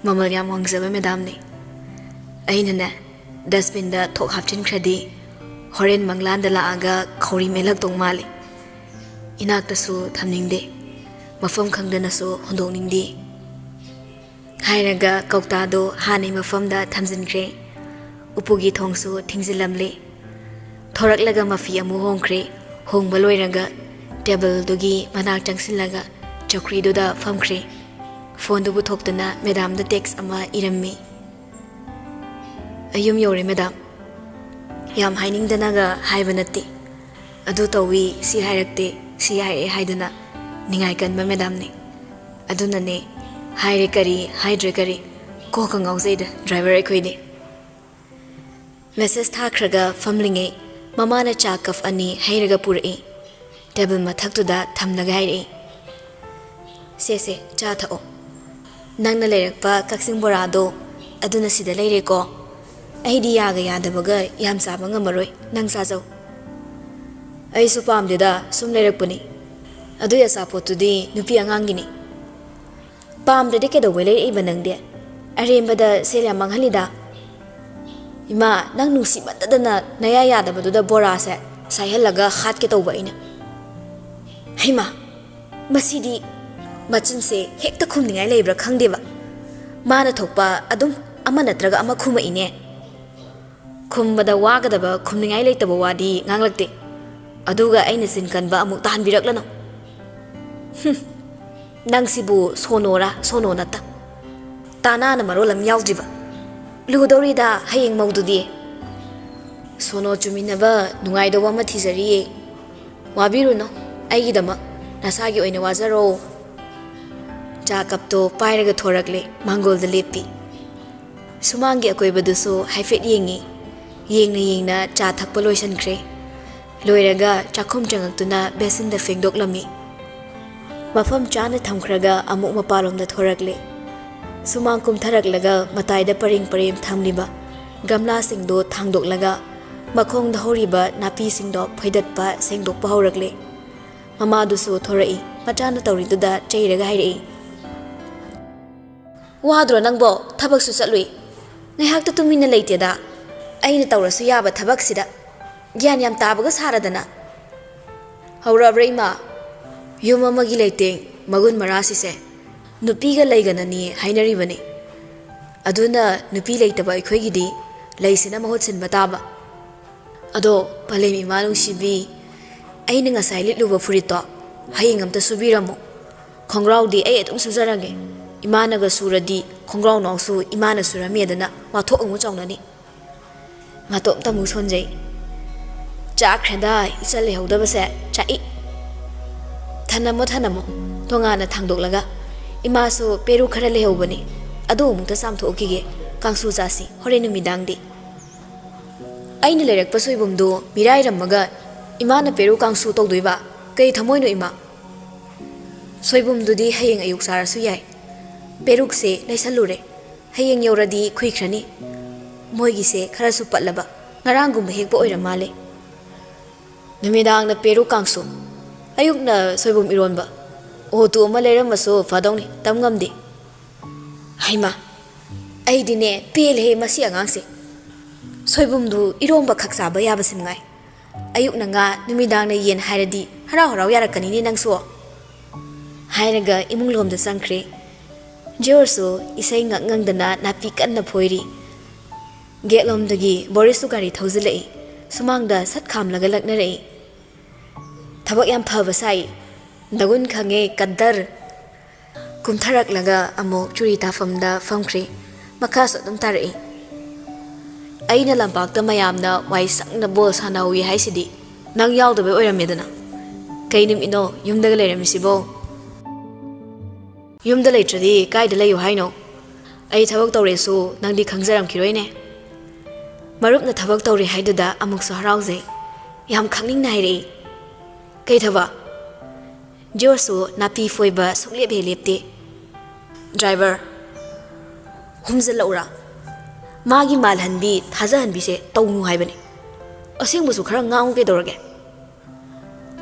ꯃꯃꯜ ꯌꯥꯝ ꯋꯥꯡꯖꯕ ꯃꯦꯗꯥꯝꯅꯤ꯫ ꯑꯩꯅꯅꯦ, ꯗꯁꯕꯤꯟꯗ ꯊꯣꯛ ꯍꯥꯞꯆꯤꯟꯈ꯭ꯔꯗꯤ ꯍꯣꯔꯦꯟ ꯃꯪꯂꯥꯟꯗ ꯂꯥꯛꯑꯒ ꯈꯧꯔꯤ ꯃꯦꯜꯂꯛꯇꯧ ꯃꯥꯜꯂꯤ꯫ ꯏꯅꯥꯛꯇꯁꯨ ꯊꯝꯅꯤꯡꯗꯦ꯫ ꯃꯐꯝ ꯈꯪꯗꯅꯁꯨ ꯍꯨꯟꯗꯣꯛꯅꯤꯡꯗꯦ꯫" ꯍꯥꯏꯔꯒ ꯀꯧꯇꯥꯗꯣ ꯍꯥꯟꯅꯩ ꯃꯐꯝꯗ ꯊꯝꯖꯤꯟꯈ꯭ꯔꯦ꯫ ꯎꯄꯨꯒꯤ ꯊꯣꯡꯁꯨ ꯊꯤꯡꯖꯤꯜꯂꯝꯂꯦ꯫ ꯊꯣꯔꯛꯂꯒ ꯃꯐꯤ ꯑꯃꯨꯛ ꯍꯣꯡꯈ꯭ꯔꯦ꯫ ꯍꯣꯡꯕ ꯂꯣꯏꯔꯒ ꯇꯦꯕꯜꯗꯨꯒꯤ ꯃꯅꯥꯛ ꯆꯪꯁꯤꯜꯂꯒ ꯆꯧꯀ꯭ꯔꯤꯗꯨꯗ ꯐꯝꯈ꯭ꯔꯦ꯫ ꯐꯣꯟꯗꯨ ꯄꯨꯊꯣꯛꯇꯨꯅ ꯃꯦꯗꯥꯝꯗ ꯇꯦꯛꯁ ꯑꯃ ꯏꯔꯝꯃꯤ꯫ "ꯑꯩ ꯌꯨꯝ ꯌꯧꯔꯦ ꯃꯦꯗꯥꯝ꯫ ꯌꯥꯝ ꯍꯥꯏꯅꯤꯡꯗꯅꯒ ꯍꯥꯏꯕ ꯅꯠꯇꯦ꯫ ꯑꯗꯨ ꯇꯧꯏ, ꯁꯤ ꯍꯥꯏꯔꯛꯇꯦ, ꯁꯤ ꯍꯥꯏꯔꯛꯑꯦ ꯍꯥꯏꯗꯅ ꯅꯤꯡꯉꯥꯏ ꯀꯟꯕ ꯃꯦꯗꯥꯝꯅꯤ꯫ ꯑꯗꯨꯅꯅꯦ, ꯍꯥꯏꯔꯦ ꯀꯔꯤ, ꯍꯥꯏꯗ꯭ꯔꯦ ꯀꯔꯤ, ꯀꯣꯛꯀ ꯉꯥꯎꯖꯩꯗ ꯗ꯭ꯔꯥꯏꯚꯔ ꯑꯩꯈꯣꯏꯗꯤ꯫ ꯃꯦꯁꯦꯖ ꯊꯥꯈ꯭ꯔꯒ ꯐꯝꯂꯤꯉꯩ ꯃꯃꯥꯅ ꯆꯥ ꯀꯞ ꯑꯅꯤ ꯍꯩꯔꯒ ꯄꯨꯔꯛꯏ꯫ ꯇꯦꯕꯜ ꯃꯊꯛꯇꯨꯗ ꯊꯝꯂꯒ ꯍꯥꯏꯔꯛꯏ, "ꯁꯦ, ꯁꯦ, ꯆꯥ ꯊꯛꯑꯣ꯫ ꯅꯪꯅ ꯂꯩꯔꯛꯄ ꯀꯛꯆꯤꯡ ꯕꯣꯔꯥꯗꯣ ꯑꯗꯨꯅ ꯁꯤꯗ ꯂꯩꯔꯦꯀꯣ꯫ ꯑꯩꯗꯤ ꯌꯥꯒ ꯌꯥꯗꯕꯒ ꯌꯥꯝ ꯆꯥꯕ ꯉꯝꯃꯔꯣꯏ, ꯅꯪ ꯆꯥꯖꯧ꯫" "ꯑꯩꯁꯨ ꯄꯥꯝꯗꯦꯗ, ꯁꯨꯝ ꯂꯩꯔꯛꯄꯅꯤ꯫ ꯑꯗꯨꯏ ꯑꯆꯥꯄꯣꯠꯇꯨꯗꯤ ꯅꯨꯄꯤ ꯑꯉꯥꯡꯒꯤꯅꯤ꯫" "ꯄꯥꯝꯗ꯭ꯔꯗꯤ ꯀꯩꯗꯧꯕꯩ ꯂꯩꯔꯛꯏꯕ ꯅꯪꯗꯤ? ꯑꯔꯦꯝꯕꯗ ꯁꯦꯜ ꯌꯥꯝ ꯃꯥꯡꯍꯜꯂꯤꯗ꯫" "ꯏꯃꯥ, ꯅꯪ ꯅꯨꯡꯁꯤꯃꯟꯗꯗꯅ ꯅꯌꯥ ꯌꯥꯗꯕꯗꯨꯗ ꯕꯣꯔꯥꯁꯦ ꯁꯥꯏꯍꯜꯂꯒ ꯍꯥꯠꯀꯦ ꯇꯧꯕ ꯑꯩꯅ꯫" ꯍꯩꯃꯥ, ꯃꯁꯤꯗꯤ ꯃꯆꯤꯟꯁꯦ ꯍꯦꯛꯇ ꯈꯨꯝꯅꯤꯡꯉꯥꯏ ꯂꯩꯕ꯭ꯔꯥ ꯈꯪꯗꯦꯕ꯫ ꯃꯥꯅ ꯊꯣꯛꯄ ꯑꯗꯨꯝ ꯑꯃ ꯅꯠꯇ꯭ꯔꯒ ꯑꯃ ꯈꯨꯝꯃꯛꯏꯅꯦ꯫ ꯈꯨꯝꯕꯗ ꯋꯥꯒꯗꯕ, ꯈꯨꯝꯅꯤꯡꯉꯥꯏ ꯂꯩꯇꯕ ꯋꯥꯗꯤ ꯉꯥꯡꯂꯛꯇꯦ꯫ ꯑꯗꯨꯒ ꯑꯩꯅ ꯆꯤꯟ ꯀꯟꯕ ꯑꯃꯨꯛ ꯇꯥꯍꯟꯕꯤꯔꯛꯂꯅꯨ꯫ ꯍꯨꯝ, ꯅꯪꯁꯤꯕꯨ ꯁꯣꯅꯣꯔꯥ, ꯁꯣꯅꯣ ꯅꯠꯇ? ꯇꯥꯅꯥꯅ ꯃꯔꯣꯜ ꯑꯃ ꯌꯥꯎꯗ꯭ꯔꯤꯕ꯫ ꯂꯨꯗꯧꯔꯤꯗ ꯍꯌꯦꯡ ꯃꯧꯗꯨꯗꯤ꯫ ꯁꯣꯅꯣ ꯆꯨꯃꯤꯟꯅꯕ ꯅꯨꯡꯉꯥꯏꯗꯧꯕ ꯑꯃ ꯊꯤꯖꯔꯤꯌꯦ꯫ ꯋꯥꯕꯤꯔꯨꯅꯨ, ꯑꯩꯒꯤꯗꯃꯛ ꯅꯁꯥꯒꯤ ꯑꯣꯏꯅ ꯋꯥꯖꯔꯣ꯫ ꯆꯥ ꯀꯞꯇꯣ ꯄꯥꯏꯔꯒ ꯊꯣꯔꯛꯂꯦ, ꯃꯥꯡꯒꯣꯜꯗ ꯂꯦꯞꯄꯤ꯫ ꯁꯨꯃꯥꯡꯒꯤ ꯑꯀꯣꯏꯕꯗꯨꯁꯨ ꯍꯥꯏꯐꯦꯠ ꯌꯦꯡꯉꯤ꯫ ꯌꯦꯡꯅ ꯌꯦꯡꯅ ꯆꯥ ꯊꯛꯄ ꯂꯣꯏꯁꯤꯟꯈ꯭ꯔꯦ꯫ ꯂꯣꯏꯔꯒ ꯆꯥꯛꯈꯨꯝ ꯆꯪꯉꯛꯇꯨꯅ ꯕꯦꯁꯤꯟꯗ ꯐꯦꯡꯗꯣꯛꯂꯝꯃꯤ꯫ ꯃꯐꯝ ꯆꯥꯅ ꯊꯝꯈ꯭ꯔꯒ ꯑꯃꯨꯛ ꯃꯄꯥꯟꯂꯣꯝꯗ ꯊꯣꯔꯛꯂꯦ꯫ ꯁꯨꯃꯥꯡ ꯀꯨꯝꯊꯔꯛꯂꯒ ꯃꯇꯥꯏꯗ ꯄꯔꯦꯡ ꯄꯔꯦꯡ ꯊꯝꯂꯤꯕ ꯒꯝꯂꯥꯁꯤꯡꯗꯣ ꯊꯥꯡꯗꯣꯛꯂꯒ ꯃꯈꯣꯡꯗ ꯍꯧꯔꯤꯕ ꯅꯥꯄꯤꯁꯤꯡꯗꯣ ꯐꯣꯏꯗꯠꯄ, ꯁꯦꯡꯗꯣꯛꯄ ꯍꯧꯔꯛꯂꯦ꯫ ꯃꯃꯥꯗꯨꯁꯨ ꯊꯣꯔꯛꯏ꯫ ꯃꯆꯥꯅ ꯇꯧꯔꯤꯗꯨꯗ ꯆꯩꯔꯒ ꯍꯥꯏꯔꯛꯏ, "ꯋꯥꯗ꯭ꯔꯣ ꯅꯪꯕꯣ? ꯊꯕꯛꯁꯨ ꯆꯠꯂꯨꯏ꯫ ꯉꯥꯏꯍꯥꯛꯇ ꯇꯨꯃꯤꯟꯅ ꯂꯩꯇꯦꯗ꯫ ꯑꯩꯅ ꯇꯧꯔꯁꯨ ꯌꯥꯕ ꯊꯕꯛꯁꯤꯗ꯫ ꯒ꯭ꯌꯥꯟ ꯌꯥꯝ ꯇꯥꯕꯒ ꯁꯥꯔꯗꯅ꯫" "ꯍꯧꯔꯛꯑꯕ꯭ꯔꯥ ꯏꯃꯥ? ꯌꯨꯝ ꯑꯃꯒꯤ ꯂꯩꯇꯦꯡ ꯃꯒꯨꯟ ꯃꯔꯥꯁꯤꯁꯦ ꯅꯨꯄꯤꯒ ꯂꯩꯒꯅꯅꯤ ꯍꯥꯏꯅꯔꯤꯕꯅꯤ꯫ ꯑꯗꯨꯅ ꯅꯨꯄꯤ ꯂꯩꯇꯕ ꯑꯩꯈꯣꯏꯒꯤꯗꯤ ꯂꯩꯁꯤꯅ ꯃꯍꯨꯠ ꯁꯤꯟꯕ ꯇꯥꯕ꯫ ꯑꯗꯣ, ꯄꯂꯦꯝ ꯏꯃꯥ ꯅꯨꯡꯁꯤꯕꯤ, ꯑꯩꯅ ꯉꯁꯥꯏ ꯂꯤꯠꯂꯨꯕ ꯐꯨꯔꯤꯠꯇꯣ ꯍꯌꯦꯡ ꯑꯝꯇ ꯁꯨꯕꯤꯔꯝꯃꯣ꯫ ꯈꯣꯡꯒ꯭ꯔꯥꯎꯗꯤ ꯑꯩ ꯑꯗꯨꯝ ꯁꯨꯖꯔꯒꯦ꯫ ꯏꯃꯥꯅꯒ ꯁꯨꯔꯗꯤ ꯈꯣꯡꯒ꯭ꯔꯥꯎ ꯅꯥꯎꯁꯨ ꯏꯃꯥꯅ ꯁꯨꯔꯝꯃꯦꯗꯅ ꯋꯥꯊꯣꯛ ꯑꯃꯨꯛ ꯆꯥꯎꯅꯅꯤ꯫" ꯃꯇꯣꯝꯇ ꯑꯃꯨꯛ ꯁꯣꯟꯖꯩ꯫ ꯆꯥꯛꯈ꯭ꯔꯦꯗ, ꯏꯆꯜ ꯂꯩꯍꯧꯗꯕꯁꯦ ꯆꯥꯛꯏ꯫ ꯊꯅꯝꯃꯣ, ꯊꯅꯝꯃꯣ, ꯇꯣꯉꯥꯟꯅ ꯊꯥꯡꯗꯣꯛꯂꯒ꯫ ꯏꯃꯥꯁꯨ ꯄꯦꯔꯨꯛ ꯈꯔ ꯂꯩꯍꯧꯕꯅꯤ, ꯑꯗꯨ ꯑꯃꯨꯛꯇ ꯆꯥꯝꯊꯣꯛꯈꯤꯒꯦ꯫ ꯀꯥꯡꯁꯨ ꯆꯥꯁꯤ ꯍꯣꯔꯦꯟ ꯅꯨꯃꯤꯗꯥꯡꯗꯤ꯫ ꯑꯩꯅ ꯂꯩꯔꯛꯄ ꯁꯣꯏꯕꯨꯝꯗꯨ ꯃꯤꯔꯥꯏꯔꯝꯃꯒ ꯏꯃꯥꯅ ꯄꯦꯔꯨꯛ ꯀꯥꯡꯁꯨ ꯇꯧꯗꯣꯏꯕ? ꯀꯩ ꯊꯃꯣꯏꯅꯣ ꯏꯃꯥ? ꯁꯣꯏꯕꯨꯝꯗꯨꯗꯤ ꯍꯌꯦꯡ ꯑꯌꯨꯛ ꯆꯥꯔꯁꯨ ꯌꯥꯏ꯫ ꯄꯦꯔꯨꯛꯁꯦ ꯂꯩꯁꯜꯂꯨꯔꯦ꯫ ꯍꯌꯦꯡ ꯌꯧꯔꯗꯤ ꯈꯨꯏꯈ꯭ꯔꯅꯤ꯫ ꯃꯣꯏꯒꯤꯁꯦ ꯈꯔꯁꯨ ꯄꯠꯂꯕ, ꯉꯔꯥꯡꯒꯨꯝꯕ ꯍꯦꯛꯄ ꯑꯣꯏꯔ ꯃꯥꯜꯂꯦ꯫ ꯅꯨꯃꯤꯗꯥꯡꯅ ꯄꯦꯔꯨꯛ ꯀꯥꯡꯁꯨ, ꯑꯌꯨꯛꯅ ꯁꯣꯏꯕꯨꯝ ꯏꯔꯣꯟꯕ꯫ ꯑꯣꯇꯨ ꯑꯃ ꯂꯩꯔꯝꯃꯁꯨ ꯐꯗꯧꯅꯤ, ꯇꯝ ꯉꯝꯗꯦ꯫ ꯍꯩꯃꯥ, ꯑꯩꯗꯤꯅꯦ ꯄꯦꯜꯂꯦꯍꯦ ꯃꯁꯤ ꯑꯉꯥꯡꯁꯦ꯫ ꯁꯣꯏꯕꯨꯝꯗꯨ ꯏꯔꯣꯝꯕ ꯈꯛ ꯆꯥꯕ ꯌꯥꯕꯁꯤ ꯃꯉꯥꯏ꯫ ꯑꯌꯨꯛꯅ ꯉꯥ, ꯅꯨꯃꯤꯗꯥꯡꯅ ꯌꯦꯟ ꯍꯥꯏꯔꯗꯤ ꯍꯔꯥꯎ ꯍꯔꯥꯎ ꯌꯥꯔꯛꯀꯅꯤꯅꯦ ꯅꯪꯁꯨ꯫ ꯍꯥꯏꯔꯒ ꯏꯃꯨꯡ ꯂꯣꯝꯗ ꯆꯪꯈ꯭ꯔꯦ꯫ ꯖꯣꯔꯖꯁꯨ ꯏꯁꯩ ꯉꯛ ꯉꯪꯗꯅ ꯅꯥꯄꯤ ꯀꯟꯅ ꯐꯣꯏꯔꯤ꯫ ꯒꯦꯠꯂꯣꯝꯗꯒꯤ ꯕꯣꯔꯤꯁꯁꯨ ꯒꯥꯔꯤ ꯊꯧꯖꯤꯜꯂꯛꯏ꯫ ꯁꯨꯃꯥꯡꯗ ꯁꯠ ꯈꯥꯝꯂꯒ ꯂꯛꯅꯔꯛꯏ꯫ "ꯊꯕꯛ ꯌꯥꯝ ꯐꯕ ꯁꯥꯏ꯫ ꯅꯒꯨꯟ ꯈꯪꯉꯦ, ꯀꯗꯔ!" ꯀꯨꯝꯊꯔꯛꯂꯒ ꯑꯃꯨꯛ ꯆꯨꯔꯤ ꯇꯥꯐꯝꯗ ꯐꯝꯈ꯭ꯔꯦ꯫ ꯃꯈꯥꯁꯨ ꯑꯗꯨꯝ ꯇꯥꯔꯛꯏ꯫ "ꯑꯩꯅ ꯂꯝꯄꯥꯛꯇ ꯃꯌꯥꯝꯅ ꯋꯥꯏ ꯁꯪꯅ ꯕꯣꯜ ꯁꯥꯟꯅꯍꯧꯏ ꯍꯥꯏꯁꯤꯗꯤ ꯅꯪ ꯌꯥꯎꯗꯕꯩ ꯑꯣꯏꯔꯝꯃꯦꯗꯅ꯫ ꯀꯩ ꯅꯨꯃꯤꯠꯅꯣ ꯌꯨꯝꯗꯒ ꯂꯩꯔꯝꯃꯤꯁꯤꯕꯣ?" "ꯌꯨꯝꯗ ꯂꯩꯇ꯭ꯔꯗꯤ ꯀꯥꯏꯗ ꯂꯩꯌꯨ ꯍꯥꯏꯅꯣ? ꯑꯩ ꯊꯕꯛ ꯇꯧꯔꯦꯁꯨ ꯅꯪꯗꯤ ꯈꯪꯖꯔꯝꯈꯤꯔꯣꯏꯅꯦ꯫" ꯃꯔꯨꯞꯅ ꯊꯕꯛ ꯇꯧꯔꯦ ꯍꯥꯏꯗꯨꯗ ꯑꯃꯨꯛꯁꯨ ꯍꯔꯥꯎꯖꯩ꯫ ꯌꯥꯝ ꯈꯪꯅꯤꯡꯅ ꯍꯥꯏꯔꯛꯏ꯫ "ꯀꯩ ꯊꯕꯛ?" ꯖꯣꯔꯖꯁꯨ ꯅꯥꯄꯤ ꯐꯣꯏꯕ ꯁꯨꯡꯂꯦꯞ ꯍꯦꯛ ꯂꯦꯞꯇꯦ꯫ "ꯗ꯭ꯔꯥꯏꯚꯔ ꯍꯨꯝꯖꯤꯜꯂꯛꯎꯔꯥ? ꯃꯥꯒꯤ ꯃꯥꯜꯍꯟꯕꯤ, ꯊꯥꯖꯍꯟꯕꯤꯁꯦ ꯇꯧꯅꯨ ꯍꯥꯏꯕꯅꯤ꯫ ꯑꯁꯦꯡꯕꯁꯨ ꯈꯔ ꯉꯥꯡꯉꯨ ꯀꯩꯗꯧꯔꯒꯦ?"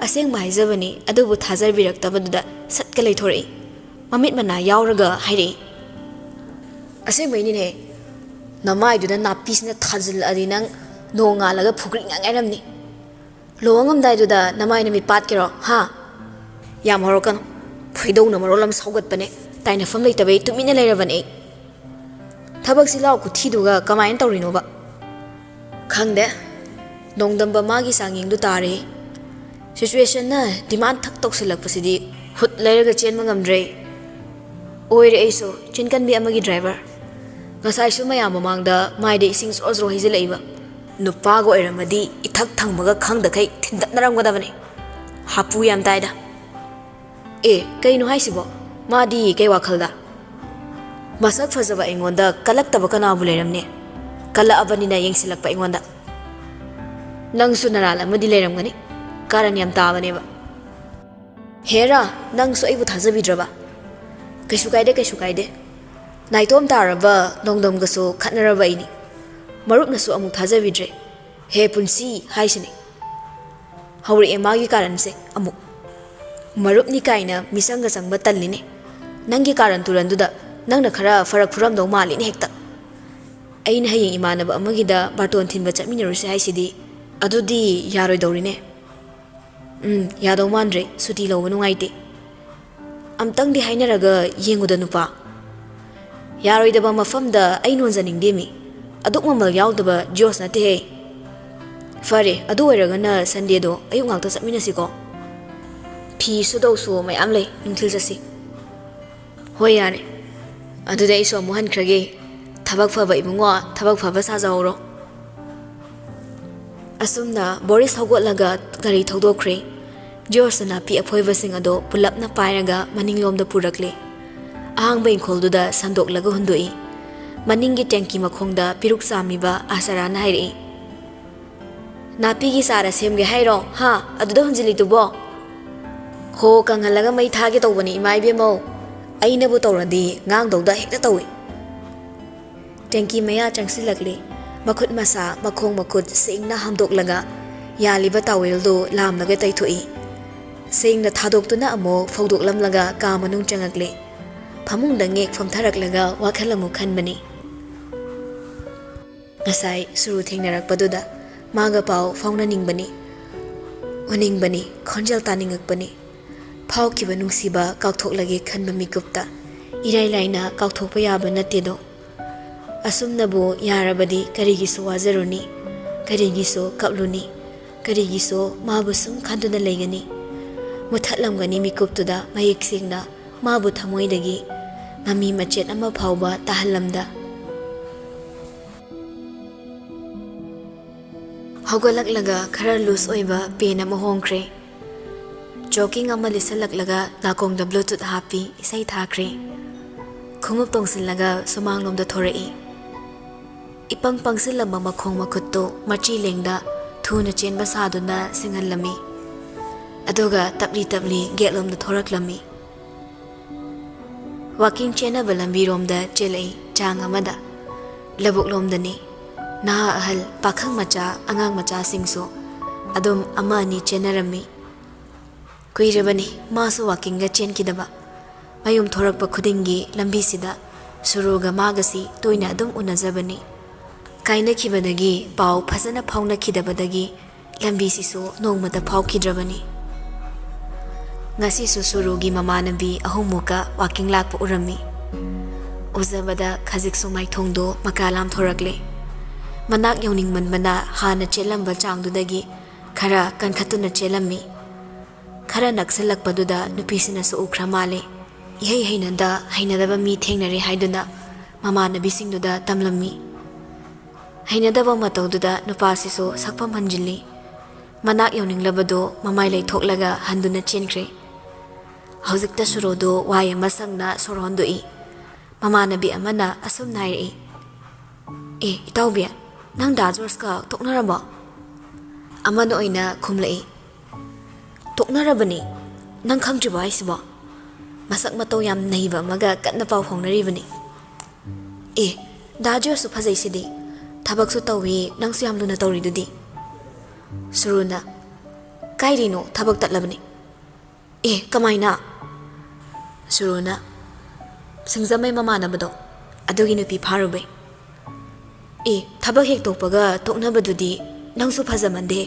ꯑꯁꯦꯡꯕ ꯍꯥꯏꯖꯕꯅꯤ, ꯑꯗꯨꯕꯨ ꯊꯥꯖꯕꯤꯔꯛꯇꯕꯗꯨꯗ ꯁꯠꯀ ꯂꯩꯊꯣꯔꯛꯏ꯫ ꯃꯃꯤꯠ ꯃꯅꯥ ꯌꯥꯎꯔꯒ ꯍꯥꯏꯔꯛꯏ꯫ "ꯑꯁꯦꯡꯕꯩꯅꯤꯅꯦ, ꯅꯃꯥꯏꯗꯨꯗ ꯅꯥꯄꯤꯁꯤꯅ ꯊꯥꯖꯤꯜꯂꯛꯑꯗꯤ ꯅꯪ ꯅꯣꯡꯉꯥꯜꯂꯒ ꯐꯨꯒ꯭ꯔꯤ ꯉꯥꯛ ꯉꯥꯏꯔꯝꯅꯤ꯫ ꯂꯨꯍꯣꯡꯉꯝꯗꯥꯏꯗꯨꯗ ꯅꯃꯥꯏ ꯅꯃꯤꯠ ꯄꯥꯠꯀꯦꯔꯣ, ꯍꯥ? ꯌꯥꯝ ꯍꯧꯔꯛꯀꯅꯨ꯫ ꯐꯣꯏꯗꯧꯅ ꯃꯔꯣꯜ ꯑꯃ ꯁꯧꯒꯠꯄꯅꯦ꯫ ꯇꯥꯏꯅꯐꯝ ꯂꯩꯇꯕꯩ ꯇꯨꯃꯤꯟꯅ ꯂꯩꯔꯕꯅꯦ ꯑꯩ꯫ ꯊꯕꯛ ꯆꯤꯜꯍꯥꯎ ꯈꯨꯊꯤꯗꯨꯒ ꯀꯃꯥꯏꯅ ꯇꯧꯔꯤꯅꯣꯕ?" "ꯈꯪꯗꯦ꯫ ꯅꯣꯡꯗꯝꯕ ꯃꯥꯒꯤ ꯆꯥꯡꯌꯦꯡꯗꯨ ꯇꯥꯔꯦ꯫ ꯁꯤꯆꯨꯋꯦꯁꯟꯅ ꯗꯤꯃꯥꯟ ꯊꯛ ꯇꯧꯁꯤꯜꯂꯛꯄꯁꯤꯗꯤ ꯍꯨꯠ ꯂꯩꯔꯒ ꯆꯦꯟꯕ ꯉꯝꯗ꯭ꯔꯦ꯫ ꯑꯣꯏꯔꯦ ꯑꯩꯁꯨ ꯆꯤꯟꯀꯟꯕꯤ ꯑꯃꯒꯤ ꯗ꯭ꯔꯥꯏꯚꯔ꯫ ꯉꯁꯥꯏꯁꯨ ꯃꯌꯥꯝ ꯃꯃꯥꯡꯗ ꯃꯥꯏꯗ ꯏꯁꯤꯡ ꯖꯣꯔꯣ ꯖꯣꯔꯣ ꯍꯩꯖꯤꯜꯂꯛꯏꯕ꯫ ꯅꯨꯄꯥꯒ ꯑꯣꯏꯔꯝꯃꯗꯤ ꯏꯊꯛ ꯊꯪꯕꯒ ꯈꯪꯗꯈꯩ ꯊꯤꯟꯗꯠꯅꯔꯝꯒꯗꯕꯅꯤ꯫ ꯍꯥꯄꯨ ꯌꯥꯝ ꯇꯥꯏꯗ꯫" ꯑꯦ, ꯀꯩꯅꯣ ꯍꯥꯏꯁꯤꯕꯣ? ꯃꯥꯗꯤ ꯀꯩ ꯋꯥꯈꯜꯗ? ꯃꯁꯛ ꯐꯖꯕ ꯑꯩꯉꯣꯟꯗ ꯀꯜꯂꯛꯇꯕ ꯀꯅꯥꯕꯨ ꯂꯩꯔꯝꯅꯤ? ꯀꯜꯂꯛꯑꯕꯅꯤꯅ ꯌꯦꯡꯁꯤꯜꯂꯛꯄ ꯑꯩꯉꯣꯟꯗ꯫ ꯅꯪꯁꯨ ꯅꯔꯥꯜ ꯑꯃꯗꯤ ꯂꯩꯔꯝꯒꯅꯤ꯫ ꯀꯥꯔꯟ ꯌꯥꯝ ꯇꯥꯕꯅꯦꯕ꯫ ꯍꯦꯔꯥ, ꯅꯪꯁꯨ ꯑꯩꯕꯨ ꯊꯥꯖꯕꯤꯗ꯭ꯔꯕ? ꯀꯩꯁꯨ ꯀꯥꯏꯗꯦ, ꯀꯩꯁꯨ ꯀꯥꯏꯗꯦ꯫ ꯅꯥꯏꯇꯣꯝ ꯇꯥꯔꯕ ꯅꯣꯡꯗꯝꯒꯁꯨ ꯈꯠꯅꯔꯕ ꯑꯩꯅꯤ꯫ ꯃꯔꯨꯞꯅꯁꯨ ꯑꯃꯨꯛ ꯊꯥꯖꯕꯤꯗ꯭ꯔꯦ꯫ ꯍꯦ ꯄꯨꯟꯁꯤ ꯍꯥꯏꯁꯤꯅꯤ꯫ ꯍꯧꯔꯛꯑꯦ ꯃꯥꯒꯤ ꯀꯥꯔꯟꯁꯦ ꯑꯃꯨꯛ꯫ ꯃꯔꯨꯞꯅꯤ ꯀꯥꯏꯅ ꯃꯤꯆꯪꯒ ꯆꯪꯕ ꯇꯜꯂꯤꯅꯦ꯫ ꯅꯪꯒꯤ ꯀꯥꯔꯟ ꯇꯨꯔꯟꯗꯨꯗ ꯅꯪꯅ ꯈꯔ ꯐꯔꯛ ꯐꯨꯔꯝꯗꯧ ꯃꯥꯜꯂꯤꯅꯦ ꯍꯦꯛꯇ꯫ ꯑꯩꯅ ꯍꯌꯦꯡ ꯏꯃꯥꯟꯅꯕ ꯑꯃꯒꯤꯗ ꯕꯥꯔꯇꯣꯟ ꯊꯤꯟꯕ ꯆꯠꯃꯤꯟꯅꯔꯨꯁꯦ ꯍꯥꯏꯁꯤꯗꯤ꯫ ꯑꯗꯨꯗꯤ ꯌꯥꯔꯣꯏꯗꯧꯔꯤꯅꯦ꯫ ꯎꯝ, ꯌꯥꯗꯧ ꯃꯥꯟꯗ꯭ꯔꯦ꯫ ꯁꯨꯇꯤ ꯂꯧꯕ ꯅꯨꯡꯉꯥꯏꯇꯦ꯫ ꯑꯝꯇꯪꯗꯤ ꯍꯥꯏꯅꯔꯒ ꯌꯦꯡꯉꯨꯗ, ꯅꯨꯄꯥ꯫ ꯌꯥꯔꯣꯏꯗꯕ ꯃꯐꯝꯗ ꯑꯩ ꯅꯣꯟꯖꯅꯤꯡꯗꯦ ꯃꯤ꯫ ꯑꯗꯨꯛ ꯃꯃꯜ ꯌꯥꯎꯗꯕ ꯖꯤꯑꯣꯁ ꯅꯠꯇꯦꯍꯦ꯫ ꯐꯔꯦ, ꯑꯗꯨ ꯑꯣꯏꯔꯒꯅ ꯁꯟꯗꯦꯗꯣ ꯑꯌꯨꯛ ꯉꯥꯛꯇ ꯆꯠꯃꯤꯟꯅꯁꯤꯀꯣ꯫ ꯐꯤ ꯁꯨꯗꯧꯁꯨ ꯃꯌꯥꯝ ꯂꯩ, ꯅꯨꯡꯊꯤꯜ ꯆꯠꯁꯤ꯫ ꯍꯣꯏ, ꯌꯥꯔꯦ꯫ ꯑꯗꯨꯗꯤ ꯑꯩꯁꯨ ꯑꯃꯨꯛ ꯍꯟꯈ꯭ꯔꯒꯦ꯫ ꯊꯕꯛ ꯐꯕ ꯏꯕꯨꯡꯉꯣ, ꯊꯕꯛ ꯐꯕ ꯁꯥꯖꯍꯧꯔꯣ꯫ ꯑꯁꯨꯝꯅ ꯕꯣꯔꯤꯁ ꯍꯧꯒꯠꯂꯒ ꯒꯥꯔꯤ ꯊꯧꯗꯣꯛꯈ꯭ꯔꯦ꯫ ꯖꯣꯔꯖꯅ ꯅꯥꯄꯤ ꯑꯐꯣꯏꯕꯁꯤꯡ ꯑꯗꯣ ꯄꯨꯂꯞꯅ ꯄꯥꯏꯔꯒ ꯃꯅꯤꯡꯂꯣꯝꯗ ꯄꯨꯔꯛꯂꯦ꯫ ꯑꯍꯥꯡꯕ ꯏꯪꯈꯣꯜꯗꯨꯗ ꯁꯟꯗꯣꯛꯂꯒ ꯍꯨꯟꯗꯣꯛꯏ꯫ ꯃꯅꯤꯡꯒꯤ ꯇꯦꯡꯀꯤ ꯃꯈꯣꯡꯗ ꯄꯤꯔꯨꯛ ꯆꯥꯝꯃꯤꯕ ꯑꯥꯁꯥꯔꯥꯅ ꯍꯥꯏꯔꯛꯏ, "ꯅꯥꯄꯤꯒꯤ ꯆꯥꯔ ꯁꯦꯝꯒꯦ ꯍꯥꯏꯔꯣ? ꯍꯥ? ꯑꯗꯨꯗ ꯍꯨꯟꯖꯤꯜꯂꯤꯗꯨꯕꯣ?" "ꯍꯣ, ꯀꯪꯍꯜꯂꯒ ꯃꯩ ꯊꯥꯒꯦ ꯇꯧꯕꯅꯤ, ꯏꯃꯥ ꯏꯕꯦꯝꯃꯧ꯫ ꯑꯩꯅꯕꯨ ꯇꯧꯔꯗꯤ ꯉꯥꯡꯗꯧꯗ ꯍꯦꯛꯇ ꯇꯧꯏ꯫" ꯇꯦꯡꯀꯤ ꯃꯌꯥ ꯆꯪꯁꯤꯜꯂꯛꯂꯦ꯫ ꯃꯈꯨꯠ ꯃꯁꯥ, ꯃꯈꯣꯡ ꯃꯈꯨꯠ ꯁꯦꯡꯅ ꯍꯥꯝꯗꯣꯛꯂꯒ ꯌꯥꯜꯂꯤꯕ ꯇꯥꯋꯦꯜꯗꯨ ꯂꯥꯝꯂꯒ ꯇꯩꯊꯣꯛꯏ꯫ ꯁꯦꯡꯅ ꯊꯥꯗꯣꯛꯇꯨꯅ ꯑꯃꯨꯛ ꯐꯧꯗꯣꯛꯂꯝꯂꯒ ꯀꯥ ꯃꯅꯨꯡ ꯆꯪꯉꯛꯂꯦ꯫ ꯐꯃꯨꯡꯗ ꯉꯦꯛ ꯐꯝꯊꯔꯛꯂꯒ ꯋꯥꯈꯜ ꯑꯃꯨꯛ ꯈꯟꯕꯅꯤ꯫ ꯉꯁꯥꯏ ꯁꯨꯔꯨ ꯊꯦꯡꯅꯔꯛꯄꯗꯨꯗ ꯃꯥꯒ ꯄꯥꯎ ꯐꯥꯎꯅꯅꯤꯡꯕꯅꯤ, ꯎꯅꯤꯡꯕꯅꯤ, ꯈꯣꯟꯖꯦꯜ ꯇꯥꯅꯤꯡꯉꯛꯄꯅꯤ꯫ ꯐꯥꯎꯈꯤꯕ ꯅꯨꯡꯁꯤꯕ ꯀꯥꯎꯊꯣꯛꯂꯒꯦ ꯈꯟꯕ ꯃꯤꯀꯨꯞꯇ ꯏꯔꯥꯏ ꯂꯥꯏꯅ ꯀꯥꯎꯊꯣꯛꯄ ꯌꯥꯕ ꯅꯠꯇꯦꯗꯣ꯫ ꯑꯁꯨꯝꯅꯕꯨ ꯌꯥꯔꯕꯗꯤ ꯀꯔꯤꯒꯤꯁꯨ ꯋꯥꯖꯔꯨꯅꯤ, ꯀꯔꯤꯒꯤꯁꯨ ꯀꯞꯂꯨꯅꯤ, ꯀꯔꯤꯒꯤꯁꯨ ꯃꯥꯕꯨ ꯁꯨꯝ ꯈꯟꯗꯨꯅ ꯂꯩꯒꯅꯤ? ꯃꯨꯊꯠꯂꯝꯒꯅꯤ ꯃꯤꯀꯨꯞꯇꯨꯗ ꯃꯌꯦꯛ ꯁꯦꯡꯅ ꯃꯥꯕꯨ ꯊꯃꯣꯏꯗꯒꯤ ꯃꯃꯤ ꯃꯆꯦꯠ ꯑꯃ ꯐꯥꯎꯕ ꯇꯥꯍꯜꯂꯝꯗ꯫ ꯍꯧꯒꯠꯂꯛꯂꯒ ꯈꯔ ꯂꯨꯁ ꯑꯣꯏꯕ ꯄꯦꯟ ꯑꯃ ꯍꯣꯡꯈ꯭ꯔꯦ꯫ ꯖꯣꯀꯤꯡ ꯑꯃ ꯂꯤꯠꯁꯜꯂꯛꯂꯒ ꯅꯥꯀꯣꯡꯗ ꯕ꯭ꯂꯨꯇꯨꯠ ꯍꯥꯞꯄꯤ, ꯏꯁꯩ ꯊꯥꯈ꯭ꯔꯦ꯫ ꯈꯣꯡꯎꯞ ꯇꯣꯡꯁꯤꯜꯂꯒ ꯁꯨꯃꯥꯡꯂꯣꯝꯗ ꯊꯣꯔꯛꯏ꯫ ꯏꯄꯪ ꯄꯪꯁꯤꯜꯂꯝꯕ ꯃꯈꯣꯡ ꯃꯈꯨꯠꯇꯨ ꯃꯆꯤ ꯂꯦꯡꯗ ꯊꯨꯅ ꯆꯦꯟꯕ ꯁꯥꯗꯨꯅ ꯁꯤꯡꯍꯜꯂꯝꯃꯤ꯫ ꯑꯗꯨꯒ ꯇꯞꯂꯤ ꯇꯞꯂꯤ ꯒꯦꯠꯂꯣꯝꯗ ꯊꯣꯔꯛꯂꯝꯃꯤ꯫ ꯋꯥꯀꯤꯡ ꯆꯦꯟꯅꯕ ꯂꯝꯕꯤꯔꯣꯝꯗ ꯆꯦꯜꯂꯛꯏ, ꯆꯥꯡ ꯑꯃꯗ꯫ ꯂꯧꯕꯨꯛꯂꯣꯝꯗꯅꯤ꯫ ꯅꯍꯥ ꯑꯍꯜ, ꯄꯥꯈꯪ ꯃꯆꯥ, ꯑꯉꯥꯡ ꯃꯆꯥꯁꯤꯡꯁꯨ ꯑꯗꯨꯝ ꯑꯃ ꯑꯅꯤ ꯆꯦꯟꯅꯔꯝꯃꯤ꯫ ꯀꯨꯏꯔꯕꯅꯤ ꯃꯥꯁꯨ ꯋꯥꯀꯤꯡꯒ ꯆꯦꯟꯈꯤꯗꯕ꯫ ꯃꯌꯨꯝ ꯊꯣꯔꯛꯄ ꯈꯨꯗꯤꯡꯒꯤ ꯂꯝꯕꯤꯁꯤꯗ ꯁꯨꯔꯨꯒ ꯃꯥꯒꯁꯤ ꯇꯣꯏꯅ ꯑꯗꯨꯝ ꯎꯅꯖꯕꯅꯤ꯫ ꯀꯥꯏꯅꯈꯤꯕꯗꯒꯤ ꯄꯥꯎ ꯐꯖꯅ ꯐꯥꯎꯅꯈꯤꯗꯕꯗꯒꯤ ꯂꯝꯕꯤꯁꯤꯁꯨ ꯅꯣꯡꯃꯇ ꯐꯥꯎꯈꯤꯗ꯭ꯔꯕꯅꯤ꯫ ꯉꯁꯤꯁꯨ ꯁꯨꯔꯨꯒꯤ ꯃꯃꯥꯟꯅꯕꯤ ꯑꯍꯨꯝꯃꯨꯛꯀ ꯋꯥꯀꯤꯡ ꯂꯥꯛꯄ ꯎꯔꯝꯃꯤ꯫ ꯎꯖꯕꯗ ꯈꯖꯤꯛꯁꯨ ꯃꯥꯏꯊꯣꯡꯗꯣ ꯃꯀꯥ ꯂꯥꯝꯊꯣꯔꯛꯂꯦ꯫ ꯃꯅꯥꯛ ꯌꯧꯅꯤꯡꯃꯟꯕꯅ ꯍꯥꯟꯅ ꯆꯦꯜꯂꯝꯕ ꯆꯥꯡꯗꯨꯗꯒꯤ ꯈꯔ ꯀꯟꯈꯠꯇꯨꯅ ꯆꯦꯜꯂꯝꯃꯤ꯫ ꯈꯔ ꯅꯛꯁꯤꯜꯂꯛꯄꯗꯨꯗ ꯅꯨꯄꯤꯁꯤꯅꯁꯨ ꯎꯈ꯭ꯔ ꯃꯥꯜꯂꯦ꯫ ꯏꯍꯩ ꯍꯩꯅꯗ ꯍꯩꯅꯗꯕ ꯃꯤ ꯊꯦꯡꯅꯔꯦ ꯍꯥꯏꯗꯨꯅ ꯃꯃꯥꯟꯅꯕꯤꯁꯤꯡꯗꯨꯗ ꯇꯝꯂꯝꯃꯤ꯫ ꯍꯩꯅꯗꯕ ꯃꯇꯧꯗꯨꯗ ꯅꯨꯄꯥꯁꯤꯁꯨ ꯁꯛꯐꯝ ꯍꯟꯖꯤꯜꯂꯤ꯫ ꯃꯅꯥꯛ ꯌꯧꯅꯤꯡꯂꯕꯗꯨ ꯃꯃꯥꯏ ꯂꯩꯊꯣꯛꯂꯒ ꯍꯟꯗꯨꯅ ꯆꯦꯟꯈ꯭ꯔꯦ꯫ ꯍꯧꯖꯤꯛꯇ ꯁꯨꯔꯨꯗꯨ ꯋꯥꯏ ꯑꯃ ꯁꯪꯅ ꯁꯣꯔ ꯍꯣꯟꯗꯣꯛꯏ꯫ ꯃꯃꯥꯟꯅꯕꯤ ꯑꯃꯅ ꯑꯁꯨꯝꯅ ꯍꯥꯏꯔꯛꯏ, "ꯑꯦ, ꯏꯇꯥꯎꯕꯤ, ꯅꯪ ꯗꯥ ꯖꯣꯔꯖꯀ ꯇꯣꯛꯅꯔꯕꯣ?" ꯑꯃꯅ ꯑꯣꯏꯅ ꯈꯨꯝꯂꯛꯏ, "ꯇꯣꯛꯅꯔꯕꯅꯤ꯫ ꯅꯪ ꯈꯪꯗ꯭ꯔꯤꯕꯣ ꯍꯥꯏꯁꯤꯕꯣ? ꯃꯁꯛ ꯃꯇꯧ ꯌꯥꯝ ꯅꯩꯕ ꯑꯃꯒ ꯀꯟꯅ ꯄꯥꯎ ꯐꯥꯎꯅꯔꯤꯕꯅꯤ꯫" "ꯑꯦ, ꯗꯥ ꯖꯣꯔꯖꯁꯨ ꯐꯖꯩꯁꯤꯗꯤ꯫ ꯊꯕꯛꯁꯨ ꯇꯧꯏ, ꯅꯪꯁꯨ ꯌꯥꯝ ꯂꯨꯅ ꯇꯧꯔꯤꯗꯨꯗꯤ꯫" ꯁꯨꯔꯨꯅ, "ꯀꯥꯏꯔꯤꯅꯣ? ꯊꯕꯛ ꯇꯠꯂꯕꯅꯤ꯫" "ꯑꯦ, ꯀꯃꯥꯏꯅ?" ꯁꯨꯔꯨꯅ, "ꯁꯤꯡꯖꯃꯩ ꯃꯃꯥꯟꯅꯕꯗꯣ, ꯑꯗꯨꯒꯤ ꯅꯨꯄꯤ ꯐꯥꯔꯨꯕꯩ꯫" "ꯑꯦ, ꯊꯕꯛ ꯍꯦꯛ ꯇꯣꯛꯄꯒ ꯇꯣꯛꯅꯕꯗꯨꯗꯤ ꯅꯪꯁꯨ ꯐꯖꯃꯟꯗꯦ꯫